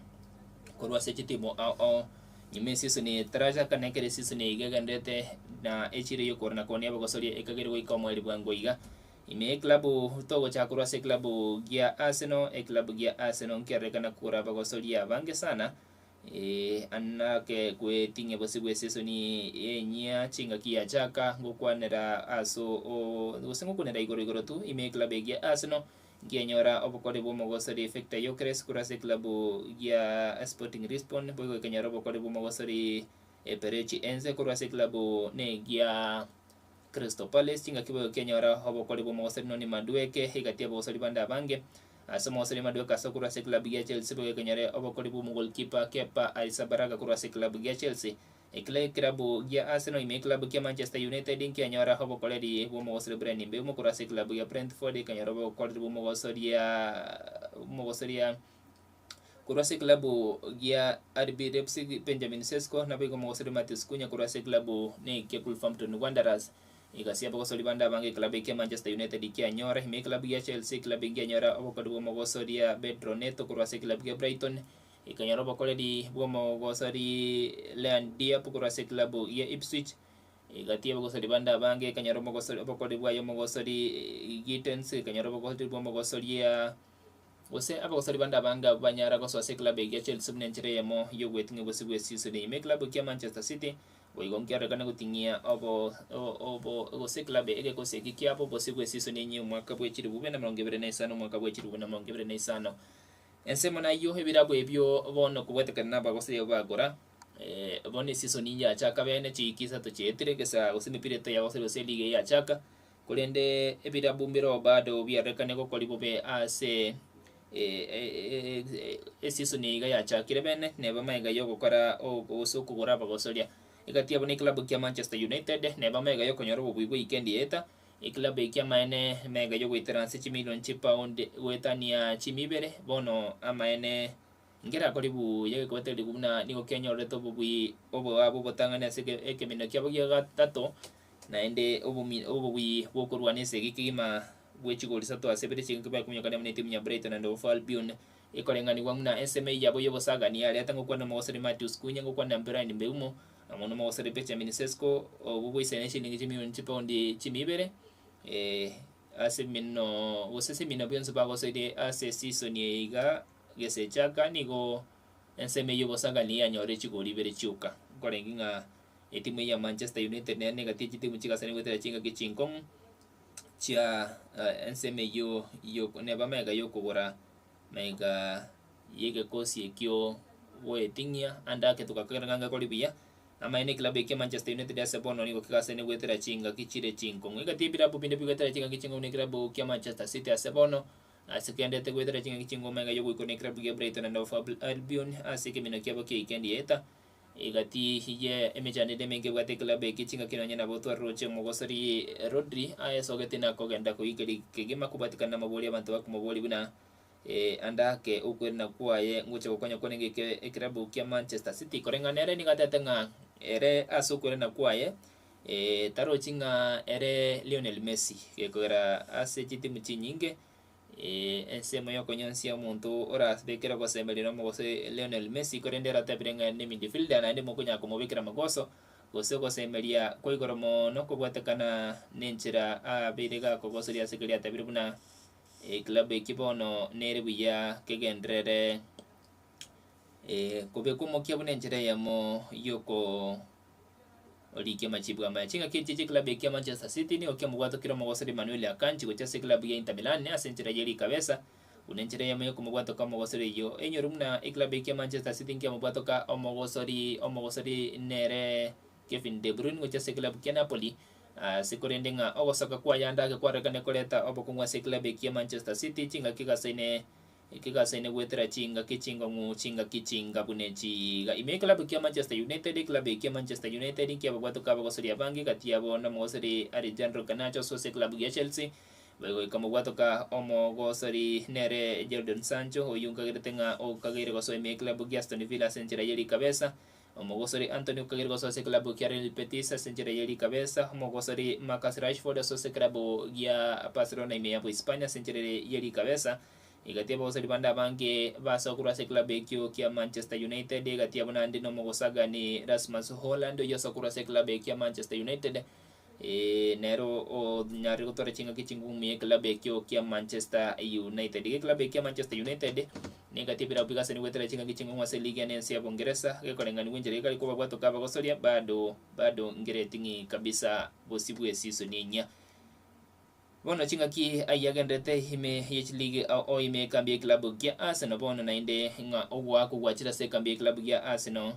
Korwa ase chitimu ao ao, nyuma esisoni eye etarachaka na ekero esisoni eye iga egendererete na echiro y'okorana koonia abagosoria ekageire goika omoerio bwango iga. Ime y'eklabu togochaka korwa ase eklabu gia Arsenal, eklabu gia Arsenal nkerorekana kogora abagosoria abange sana anake gweting'ia bosio bw'esisoni enyia chingaki yachaka ngokwanera ase oo gose ngokwanera igoro igoro tu ime y'eklabu eye gia Arsenal. Nkenyora obokori bw'omogosori Viktor Gyökeres korwa ase eklabu gia Sporting Lisbon, boigo ekenyora obokori bw'omogosori Eberechi Eze korwa ase eklabu negia Crystal Palace. Chingaki boigo kenyora obokori bw'omogosori Noni Madueke egati y'abagosori bande abange. Ase omogosori Madueke ase korwa ase eklabu gia Chelsea boigo ekenyore obokori bw'omogolkipa Kepa Arrizabalaga korwa ase eklabu gia Chelsea. Ekero eklabu gia Arsenal ime eklabu kia Manchester United nkianyora obokoreri bw'omogosori Bryan Mbeumo korwa ase eklabu ya Brentford ekanyora obokoreri bw'omogosoria omogosoria korwa ase eklabu gia RB Leipzig Benjamin Sesko naboigo omogosori Matheus Cunha korwa ase eklabu nekia Wolverhampton Wanderers. Egasi y'abagosori bande abange eklabu ekia Manchester United kianyora ime eklabu gia Chelsea eklabu nkianyora obokoreri bw'omogosoria Pedro Neto korwa ase eklabu gia Brighton Ekanyora obokoreri bw'omogosori Lean Diop korwa ase eklabu ya Ipswich. Egati y'abagosori bande abange ekanyora omogosori obokoreri bwaye omogosori Gittens, ekanyora obokoreri bw'omogosoria gose abagosori bande abange abwo banyara gosoa ase eklabu eye ya Chelsea buna enchera eyemo y'ogweting'ia obosio bw'esisoni ime. Eklabu kia Manchester City boigo nkiarorekane goting'ia obo obo gose eklabu egekosi eke kiabo obosio bw'esisoni enye omwaka bwe chilifu bibere na emerongo ebere na isano omwaka bwe chilifu bibere na emerongo ebere na isano. Ensemo nayio ebirabu ebio bono kobwatekana nabagoseri abwo bagora, bono esisoni yachaka bene chiiki isato chiaetire gesa gose emepira etato yagosire gose eligi eye yachaka, korende ebirabu mbiroo bado biarorekane gokori bobe ase esisoni eye iga yachakire bene, neba magega ya ogokora gose okogora abagosoria. Egati yabo na eklabu kia Manchester United, neba magega ya okonyora obobui bwa weekend yaeta. Ekilabu eke amaene mega y'ogoetera ase chimilion chipaund goetania chimia ibere, bono amaene nkerakore buya gekobaterigwa buna nigo kenyorete obobui oboabu obotang'ani ase ekemino kiabo gia gatato, naende obomi obobui bw'okorwana esegi kegima bwe chigori isato ase ibere chingaki bakominyoka amo netimu ya Brighton and Hove Albion ekoreng'anigwa buna ensemo eyio yabo y'obosagani yareta ngokwana omogosori Matheus Cunha ngokwana Bryan Mbeumo Amo nomogosori Benjamin Sesko, obwo boisaine chilingi chimilioni chipaundi chimia ibere, ase eminno gose ase eminno bionsi bagosoire ase esisoni eye iga gesechaka nigo ensemo eyio obosangani yanyore chigori ibere chioka. Nkorenge ng'a etimu eye ya Manchester United nere negati ye chitimu chigasani goetera chingaki chinkong'u chia ensemo eyio neba amaiga yokogora Maiga y'egekosi ekio goeting'ia ande ake togakera ng'a ngakore buya. Amaene ekilabu ekia Manchester United ase bono nigo kegasene goetera chingaki chire chinkong'u. Egati y'ebilabu binde bigoetera chingaki chinkong'u nekilabu kia Manchester City ase bono ase kendete goetera chingaki chinkong'u maiga y'ogoikwa nekilabu gia Brighton and Hove Albion ase ekemino kiabo kia weekend yaeta. Egati ye emechando ende emenge ebwate ekilabu eke chingaki nonye nabo twaroche omogosori Rodri aesogete na kogenda koikeria kegima kobwatikana namabori abanto bakomoboria buna Ande ake okwerena kwaye ngocha gokonya kwarenge eke ekerabu kia Manchester City. Koreng'ana ere nigo atete ng'a ere ase okwerena kwaye tarochi ng'a ere Lionel Messi gekogera ase chitimu chinyinge ensemo yokonyonsia omonto orabekere ogosemeria nomogose Lionel Messi korende ere atebire ng'a ere ne midfielder naende mokonyara komobekera amagoso gose ogosemeria kwa igoro mono kobwatekana nenchera abeire gakogosoria ase keria atebire buna Ekilabu eki bono nere buya kegenderere kobekwa omokia buna enchera eyemo y'okorikia amachibu amaya. Chingaki echi chi'ekilabu eki kia Manchester City nigo kiamobwatokire omogosori Manuel Akanji gochia ase ekilabu ya Inter Milan ase enchera ye rikabesa buna enchera eyemo y'okomobwatoka omogosori oyio. Enyoro buna ekilabu eki kia Manchester City nkiamobwatoka omogosori omogosori nere Kevin De Bruyne gochia ase ekilabu kia Napoli Ase korende ng'a ogosoka kwaye ande ake kwarorekane koreta obokong'u ase ekilabu eki kia Manchester City chingaki egasaine ekegasaine goetera chingaki chingong'u chingaki chinga buna echi iga. Ime ekilabu kia Manchester United ekilabu eki kia Manchester United nkiababwatoka abagosori abange gati yabo nomogosori Alejandro Garnacho ase ekilabu gia Chelsea boigo ekamobwatoka omogosori nere Jadon Sancho oyio nkagerete ng'a okageire gosoa ime ekilabu gia Aston Villa ase enchera ye rikabesa Omogosori Antony okageire gosoa ase eklabu kia Real Betis ase enchera ye rikabesa. Omogosori Marcus Rashford asoa ase eklabu gia Barcelona ime ya Bohispania ase enchera ye rikabesa. Egati y'abagosori bande abange basoa korwa ase eklabu ekio kia Manchester United egati yabo naende nomogosagani Rasmus Hojlund oyio osoa korwa ase eklabu ekio kia Manchester United. Nere onyarire gotwara chingaki chingumu y'eklabu ekio kia Manchester United. Iga eklabu ekio kia Manchester United negati ebirabu bigasani goetera chingaki chingumu ase eligi ene ense ya Bongeresa, gekoreng'anigwa enchera gekare kobabwatoka abagosoria bado bado ngereting'i kabisa bosio bw'esisoni enyia. Bono chingaki ayio agenderete ime ye chiligi ao ime ekambi y'ekilabu gia Arsenal bono naende ng'a ogoakwa gwachire ase ekambi y'ekilabu gia Arsenal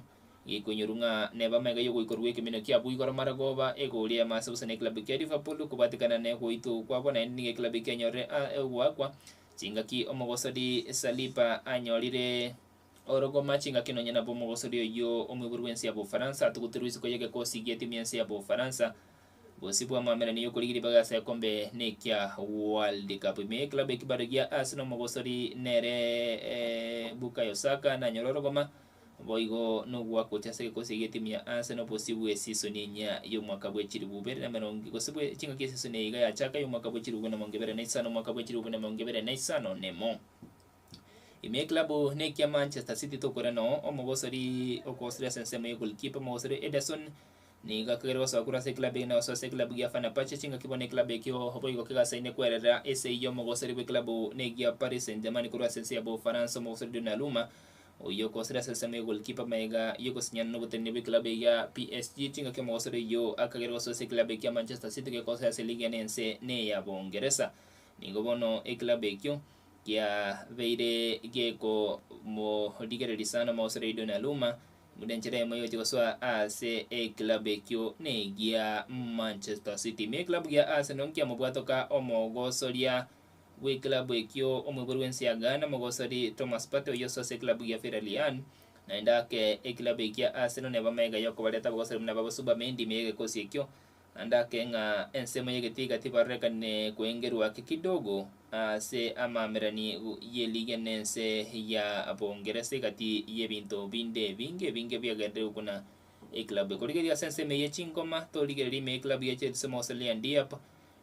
gekoinyorwa ng'a neba amaiga y'ogoikorwa gw'ekemino kiabwo igoro maragoba egori y'amase bosa n'ekilabu kia Liverpool kobwatekana negoitwa kwabo naende nigo ekilabu ekianyorire ogoakwa chingaki omogosori Saliba anyorire. Orogoma chingaki nonya nabo omogosori oyio omoibori bw'ense ya Bofaransa atuguterwe isiko y'egekosi gi'etimu y'ense ya Bofaransa. Bosio bw'amamerani y'okorigia ribaga ase ekombe nekia World Cup. Ime y'eklabu ekibaro gia Arsenal omogosori nere Bukayo Saka nanyore orogoma boigo nogwakocha ase egekosi gi'etimu ya Arsenal bosio bw'esisoni enyia y'omwaka bwe chilifu ibere na emerongo gose bwe chingaki esisoni eye iga yachaka y'omwaka bwe chilifu na emerongo ebere na isano omwaka bwe chilifu na emerongo ebere na isano nemo. Ime y'eklabu nekia Manchester City tokore noo omogosori okosire ase ensemo ya goalkeeper omogosori Ederson Nigo akagera gosoa korwa ase eklabu eye na gosoa ase eklabu gia Fenerbahce chingaki bono eklabu ekio boigo kegasaine kwerera ase y'omogosori bw'eklabu negia Paris Saint-Germain korwa ase ense ya Bofaransa omogosori Donnarumma oyio okosire ase ensemo ya goalkeeper magega y'ogosinyana n'oboteneneri bw'eklabu eye ya PSG chingaki omogosori oyio akagera gosoa ase eklabu ekia Manchester City gekosera ase eligi ene ense neya Bongeresa. Nigo bono eklabu ekio kiabeire gekomorigereria sana omogosori Donnarumma Buna enchera eyemo yogochia gosoa ase eklabu ekio negia Manchester City. Ime eklabu gia Arsenal nkiamobwatoka omogosoria bw'eklabu ekio omoibori bw'ense ya Ghana omogosori Thomas Partey oyio osoa ase eklabu gia Villarreal. Naende ake eklabu ekia Arsenal neba amaiga yokobareta abagosori buna babo Zubimendi ime y'egekosi ekio. Naende ake ng'a ensemo y'egetiga tibarorekane koengerwa ake kidogo ase amaamerani y'eliga n'ense ya Bongeresa egati y'ebinto binde ebinge ebinge biagenderire buna eklabu. Korigereria ase ensemo eye chingoma, torigereria ime y'eklabu ya Chelsea Mose Leon Diop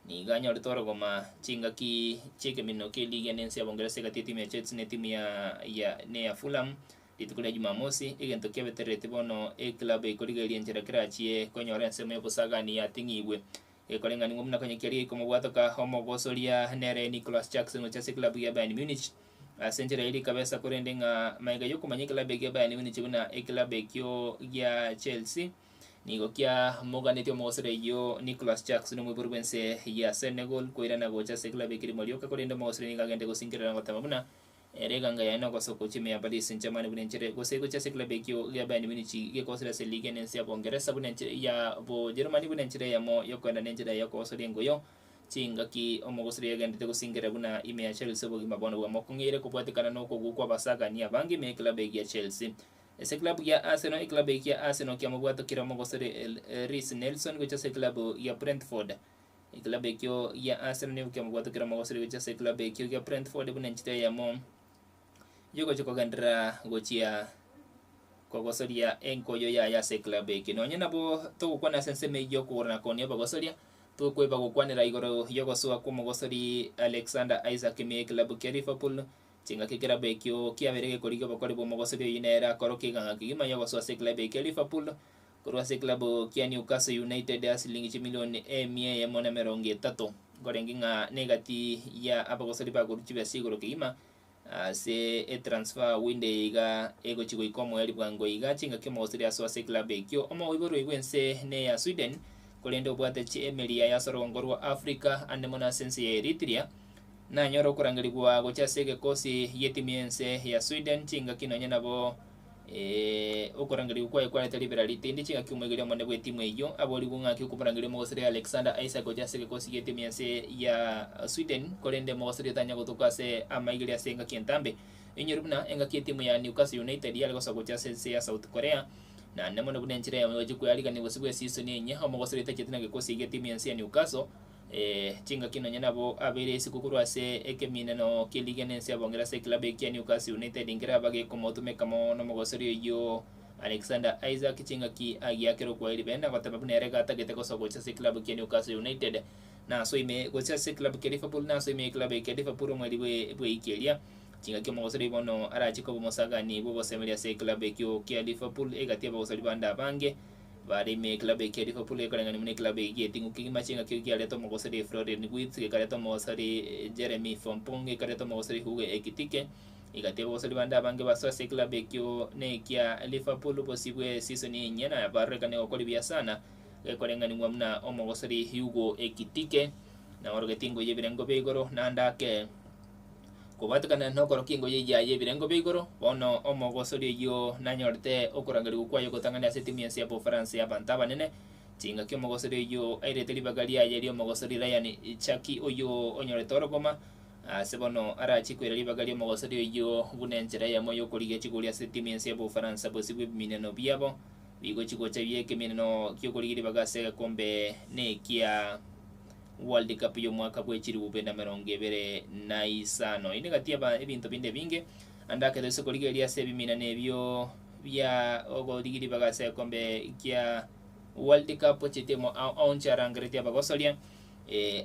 nigo anyorete orogoma chingaki chi'ekeminino ki'eliga n'ense ya Bongeresa egati y'etimu ya Chelsea n'etimu ya ya neya Fulham. Rituko ria Jumamosi, egento kiabeterereti bono eklabu ekorigereria enchera kerachie konyora ensemo y'obosagani yating'igwe. Gekoreng'anigwa buna konya keria gekomobwatoka omogosoria nere Nicolas Jackson gochia ase eklabu ya Bayern Munich. Ase enchera eria rikabesa korende ng'a magega y'okomanya eklabu ekia Bayern Munich buna eklabu ekio gia Chelsea nigo kiamoganetie omogosoria oyio Nicolas Jackson omoibori bw'ense ya Senegal koirana gocha ase eklabu ekerimo rioka korende omogosoria nigo agende gosingerera na goteba buna Ere eganga yaye nogosoka gochia ime ya Paris Saint-Germain buna enchera gose gochia ase eklabu ekio gia Bayern Munich gekosera ase eligi ene ense ya Bongeresa buna enchera ya Bojerumani buna enchera eyemo yokoenda na enchera yokogosoria engoyo. Chingaki omogosori yagendete gosingerera buna ime ya Chelsea obogima bono bwamokong'eire kobwatekana nokogwa kw'abasagani abange ime y'eklabu egi ya Chelsea. Ase eklabu ya Arsenal eklabu eki ya Arsenal kiamobwatokire omogosori Reiss Nelson gochia ase eklabu ya Brentford. Eklabu ekio gia Arsenal nigo kiamobwatokera omogosori gochia ase eklabu ekio gia Brentford buna enchera eyemo yogochia kogenderera gochia kogosoria enkoyo yaye ase eklabu ekio. Nonye nabo togokwana ase ensemo eyio yokogora na koonia obogosoria, tokoeba gokwanera igoro yogosoa kw'omogosori Alexander Isak ime y'eklabu kia Liverpool, chingaki eklabu ekio kiabeire gekorigia obokori bw'omogosori oyio nere akorokia eganga kegima yogosoa ase eklabu ekio kia Liverpool Korwa ase eklabu kia Newcastle United ase silingi chimilioni emia eyemo na emerongo etato. Nkorenge ng'a negati ya abagosori bakorwa chibesa igoro kegima ase etransfer window eye iga egochi goika omoerio bwango iga chingaki omogosori asoa ase eklabu ekio. Omoiborwa bw'ense neya Sweden korende obwate emeri yaye ase orogongo rwa Africa ande mono ase ense ya Eritrea. Nanyore okorangerigwa gocha ase egekosi gi'etimu y'ense ya Sweden chingaki nonye nabo Okorangerigwa kwaye kwarete ribera ritindi chingaki omoigeria omonene bw'etimu eyio aborigwe ng'aki okomorangeria omogosori Alexander Isak gocha ase egekosi gi'etimu y'ense ya Sweden korende omogosori otanya gotoka ase amaigeria ase engaki entambe. Inyore buna engaki etimu ya Newcastle United yare gosoa gocha ase ense ya South Korea naende mono buna enchera eyemo yogochia kwearigania bosio bw'esisoni enyia omogosori otachete na gekosi gi'etimu y'ense ya Newcastle Chingaki nonya nabo abeire isiko korwa ase ekemineno ki'eligi n'ense ya Bongeresa ase eklabu ekia Newcastle United nkeraba gekomotumeka mono omogosori oyio Alexander Isak chingaki agiakera okwaeri bene goteba buna ere gatagete gosoa gocha ase eklabu kia Newcastle United naso ime gocha ase eklabu kia Liverpool naso ime eklabu ekia Liverpool omweri bwe bweiki eria chingaki omogosori oyio bono arache koba omosagani bw'obosemeri ase eklabu ekio kia Liverpool egati y'abagosori bande abange Bare ime y'eklabu eke ya Liverpool gekoreng'ania buna eklabu eye gi'eting'u kegima chi'engaki giareta omogosori Florian Wirtz, gekareta omogosori Jeremy Frimpong, gekareta omogosori Hugo Ekitike. Egati y'abagosori bande abange basoa ase eklabu ekio nekia Liverpool bosio bwe season enyia na barorekane gokora buya sana gekoreng'anigwa buna omogosori Hugo Ekitike na orogeti engo y'ebirengo bia igoro naende ake Kobwatekana nokorokia engoyi eyia y'ebirengo bia igoro, bono omogosori oyio nanyorete okorangerigwa kwaye ogotang'ani ase etimu y'ense ya Bofaransa y'abanto abanene. Chingaki omogosori oyio airete ribaga riaye ri'omogosori Ryan Cherki oyio onyorete orogoma. Ase bono arachie koira ribaga ri'omogosori oyio buna enchera eyemo y'okorigia chigori ase etimu y'ense ya Bofaransa bosio bw'ebimineno biabo bigochia gocha bi'ekemineno gi'okorigia ribaga ase egekombe nekia World Cup y'omwaka bwe chilifu bibere na emerongo ebere na isano. Inde gati aba ebinto binde ebinge ande akero ase korigereria ase ebimineno ebio bia okorigia ribaga ase egekombe kia World Cup chitimu ao ao nchiarangeretie abagosoria.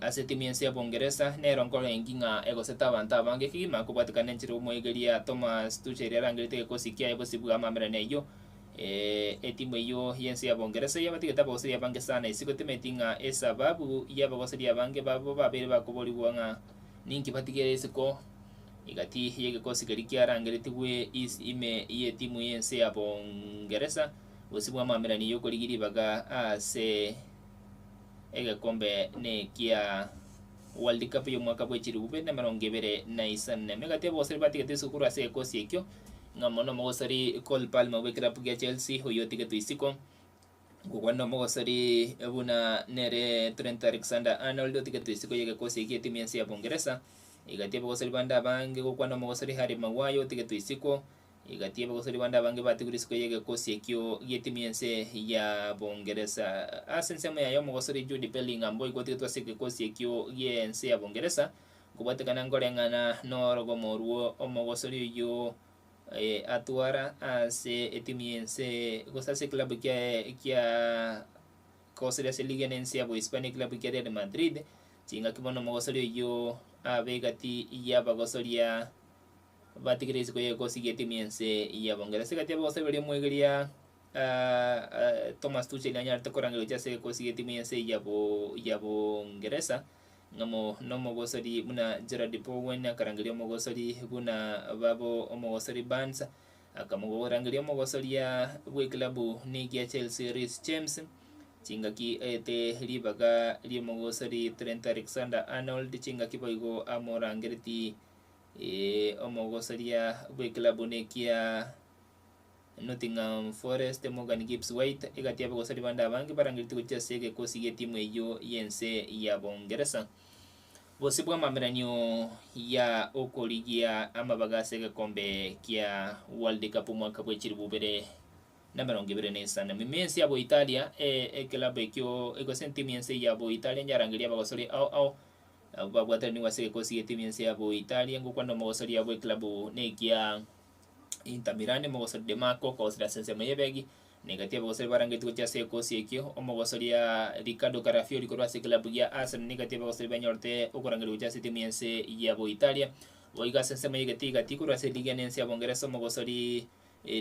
Ase etimu y'ense ya Bongeresa nero nkorengi ng'a egosete abanto abange kegima kobwatekana nenchera omoegeria Thomas Tuchel arangerete egekosi kiaye bosio bw'amamerano eyio. Etimu eyio y'ense ya Bongeresa yabatigete abagoseria abange sana isiko temeti ng'a esababu y'abagoseria abange babo babeire bakoborigwa ng'a ninki batigere isiko egati y'egekosi keria kiarangeretigwe ime y'etimu y'ense ya Bongeresa bosio bw'amamerano y'okorigia ribaga ase Egekombe nekia World Cup y'omwaka bwe chilifu bibere na emerongo ebere na isano na emo. Egati y'abagosori batigete isiko korwa ase egekosi ekio, ng'a mono omogosori Cole Palmer bw'ekilabu gia Chelsea oyio otigetwe isiko, gokwana omogosori buna nere Trent Alexander-Arnold otigetwe isiko y'egekosi ekio etimu y'ense ya Bongeresa. Egati y'abagosori bande abange gokwana omogosori Harry Maguire otigetwe isiko, Egati y'abagosori bande abange batigwe risiko y'egekosi ekio gi'etimu y'ense ya Bongeresa. Ase ensemo yaye omogosori Jude Bellingham boigo otigetwe ase egekosi ekio gi'ense ya Bongeresa, nkobwatekana nkoreng'ana norogomo orwo omogosori oyio atwara ase etimu y'ense gose ase eklabu kiaye kia kogosoria ase liga n'ense ya Bohispania eklabu kia Real Madrid. Chingaki bono omogosori oyio abe egati y'abagosoria Batigire isiko y'egekosi gi'etimu y'ense ya Bongeresa. Egati y'abagosori baria omwegeria Thomas Tuchel anyarete korangeria gochia ase egekosi gi'etimu y'ense ya Bo ya Bongeresa, ng'amo nomogosori buna Gerald Bowen, akarangeria omogosori buna babo omogosori Barnes, akamogorangeria omogosoria bw'eklabu nigia Chelsea Reece James, chingaki aete ribaga ri'omogosori Trent Alexander-Arnold, chingaki boigo amorangereti Omogosoria bw'eklabu nekia Nottingham Forest Morgan Gibbs White egati y'abagosori bande abange barangeretie gochia ase egekosi gi'etimu eyio y'ense ya Bongeresa. Bosio bw'amameranio ya okorigia amabaga ase egekombe kia World Cup omwaka bwe chilifu bibere na emerongo ebere na esano. Ime y'ense ya Boitalia eklabu ekio gose entimu y'ense ya Boitalia nyarangerie abagosori ao ao Abwo babwatanigwe ase egekosi gi'etimu y'ense ya Boitalia ngokwana omogosoria bw'eklabu nekia Inter Milan, omogosori De Marco okogosera ase ensemo y'ebegi, na egati y'abagosori barangetie gochia ase egekosi ekio, omogosoria Riccardo Calafiori korwa ase eklabu gia Arsenal na egati y'abagosori banyorete okorangeria gochia ase etimu y'ense ya Boitalia. Boigo ase ensemo y'egeti gati korwa ase eligi ene ense ya Bongeresa omogosori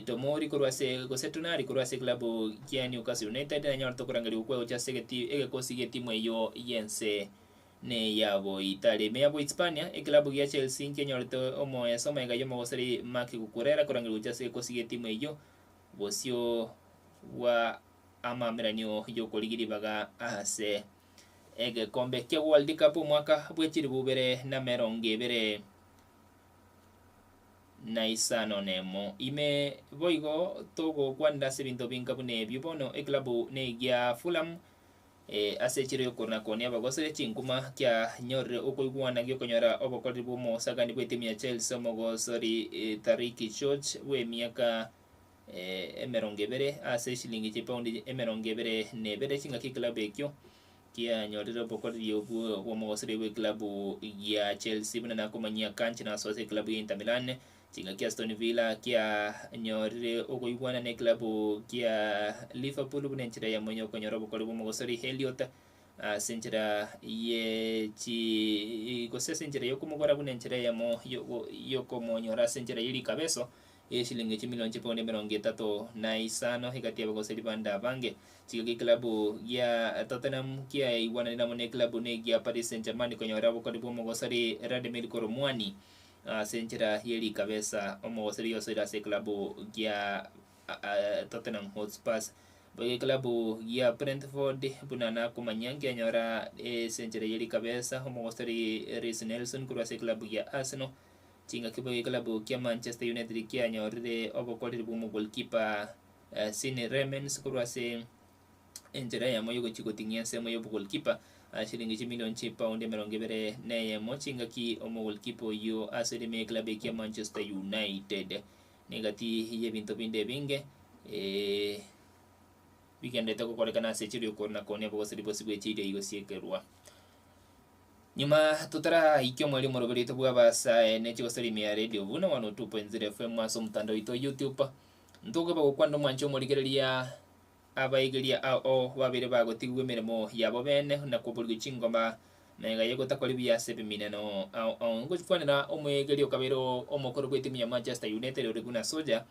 Tomori korwa ase gose Tonali korwa ase eklabu gia Newcastle United nanyorete okorangerigwa kwaye gochia ase egeti egekosi gi'etimu eyio y'ense Neyaboitalia. Ime ya Bohispania, eklabu gia Chelsea nkenyorete omoeso omaiga y'omogosori Marc Cucurella korangerigwa gochia ase egekosi gi'etimu eyio bosio bwa amameranio y'okorigia ribaga ase egekombe kia World Cup omwaka bwe chilifu ibere na emerongo ebere na isano nemo. Ime boigo togokwanera ase ebinto binga buna ebio bono eklabu negia Fulham Ase echiro y'okoruna-konia abagosire chinkuma kianyorire okoigwana gi'okonyora obokoreri bw'omosagani bw'etimu ya Chelsea omogosori Tariki George bw'emiaka emerongo ebere ase eshilingi chipaundi emerongo ebere na ebere chingaki eklabu ekio kianyorire obokoreri obwo bw'omogosori bw'eklabu ya Chelsea buna nakomanyia Kanchi nasoa ase eklabu ya Inter Milan Chingaki Aston Villa kianyorire okoigwana n'eklabu kia Liverpool buna enchera eyemo y'okonyora obokori bw'omogosori Elliot ase enchera ye chi gose ase enchera y'okomogora buna enchera eyemo y'okomonyora ase enchera ye rikabeso y'eshilingi chimilion chipaundi emerongo etato na isano egati y'abagoseri bande abange. Chingaki eklabu gia Tottenham kiaigwananire amo n'eklabu negia Paris Saint-Germain konyora obokori bw'omogosori Radimir Koromwani Ase enchera ye rikabesa, omogoseri osoire ase eklabu gia Tottenham Hotspurs. Boigo eklabu gia Brentford buna nakomanya nkianyora ase enchera ye rikabesa omogoseri Reiss Nelson korwa ase eklabu gia Arsenal. Chingaki boigo eklabu kia Manchester United kianyorire obokoreri bwa omogoalkeeper Senne Lammens korwa ase enchera eyemo yogochia goting'ia ensemo y'obogoalkeeper. Chiringi chimilion chipaundi 21 chingaki omogolkipa oyio ase rime eclub ekia Manchester United. Negati y'ebinto binde ebinge bigenderete gokorekana ase echiro y'okoruna konia obogoseri bosibwa echiro eyio gosiekerwa. Nyuma totaraikia omweri omoroberi oito bw'abasae ne chigosori ime ya Radio Buna 102.0 FM ase omotandao oito o YouTube. Ntogeba gokwana omwanche omorigereria Abaigeria ao babeire bagotigwa emeremo yabo bene na koborigwa chingoma, na enga y'ogotakora buya ase ebimineno ao ao. Ngochikwanera omoegeria okabeire omokoro bw'etimu ya Manchester United ore Gunnar Solskjaer,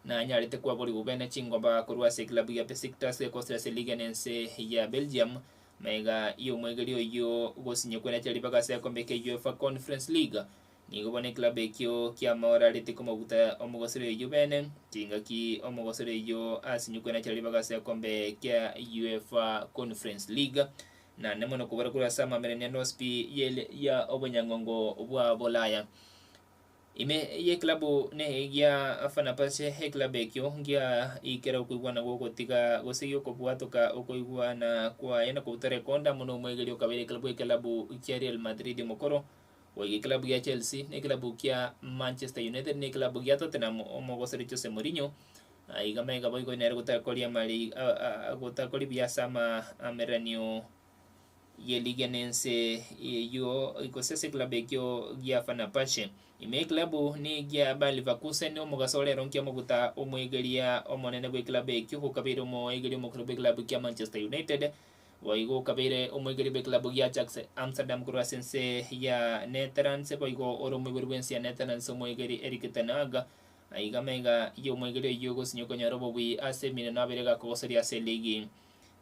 nanyarete kwaborigwa bene chingoma korwa ase eklabu ya Besiktas gekosera ase eligi enense ya Belgium, magega y'omoegeria oyio gosinyekwa na ribaga ase egekombe kia UEFA Conference League. Nigo bono eklabu ekio kiamoorarete komobuta omogosori oyio bene, chingaki omogosori oyio asinyokwe na chiria ribaga ase egekombe kia UEFA Conference League, naende mono kobora korwa ase amamerania nospi yele ya obonyang'ongo bwa Bolaya. Ime y'eklabu ne gia Fenerbahce, eklabu ekio ngia ikera okoigwana gwogotiga gose giokobwatoka okoigwana kwaye na kobuta rekonda amo nomoegeria okabeire eklabu ekelabu kia Real Madrid omokoro Goika eklabu gia Chelsea, na eklabu kia Manchester United, na eklabu gia Tottenham omogosori Jose Mourinho. Aiga maiga boigo nere gotakoria amari gotakoria buya ase amameranio y'eligi ene ense eyio gose ase eklabu ekio gia Fenerbahce. Ime y'eklabu ni gia Bayer Leverkusen omogaso ore ero nkiamobuta omoegeria omonene bw'eklabu ekio okabeire omoegeria omokoro bw'eklabu kia Manchester United. Boigo okabeire omoigeri bw'eklabu gi'Ajax Amsterdam korwa ase ense ya Netherlands, boigo ore omoibori bw'ense ya Netherlands omoegeri Erik ten Hag. Aiga amaiga y'omoegeri oyio gosinywa konyora obobui ase emineno abere gakogosoria ase eligi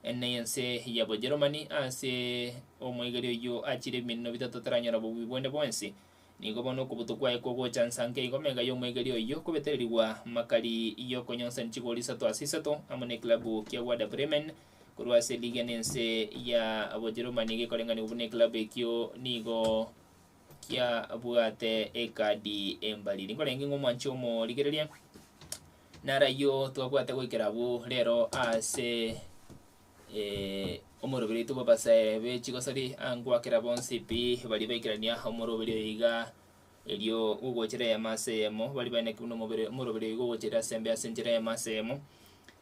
ene y'ense ya Bojeromani ase omoegeri oyio achire ebimineno bitato taranyora bobui bonde bwensi. Nigo bono okobutwa kwaye kogocha nsa nke igo amaiga y'omoegeri oyio kobetererigwa makari y'okonyonsani chigori isato ase isato amo n'eklabu kia Werder Bremen Korwa ase eliga nense ya Bojerumani gekoreng'anigwa buna eklabu ekio nigo kiabwate ekadi embariri. Nkorenge ng'a omwanche omorigereria naro ayio twabwate goikera abwo rero ase omoroberi oito bw'abasae be chigosori angwakera bonsi pi baria baikerania omoroberi oyo iga erio gogochera eyemo ase eyemo baria baeneki buna omobere omoroberi oyo gogochera ase embe ase enchera eyemo ase eyemo.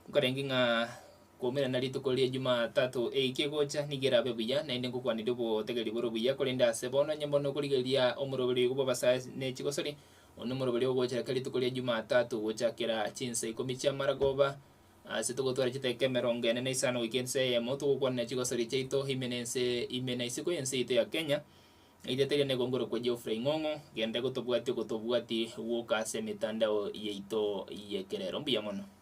Nkorenge ng'a Koumerana rituko ria Jumatatu eiki egocha nigo erabe buya, naende ngokwaneria obotegeri bore obuya, korende ase bono onye mbono okorigereria omoroberi oyo bw'abasae ne chigosori, one omoroberi ogocha reka rituko ria Jumatatu gochakera chinsa ikomi chi'amaragoba, ase togotwara chidakika 45 goika ensa eyemo togokwanera chigosori chiaito ime na ense ime na isiko y'ense yaito ya Kenya. Erieta riane nigo nkorokwa Geoffrey Ng'ong'o, genda gotobwatia ogotobwati gwoka ase emetandao yaito y'ekerero. Mbuya mono.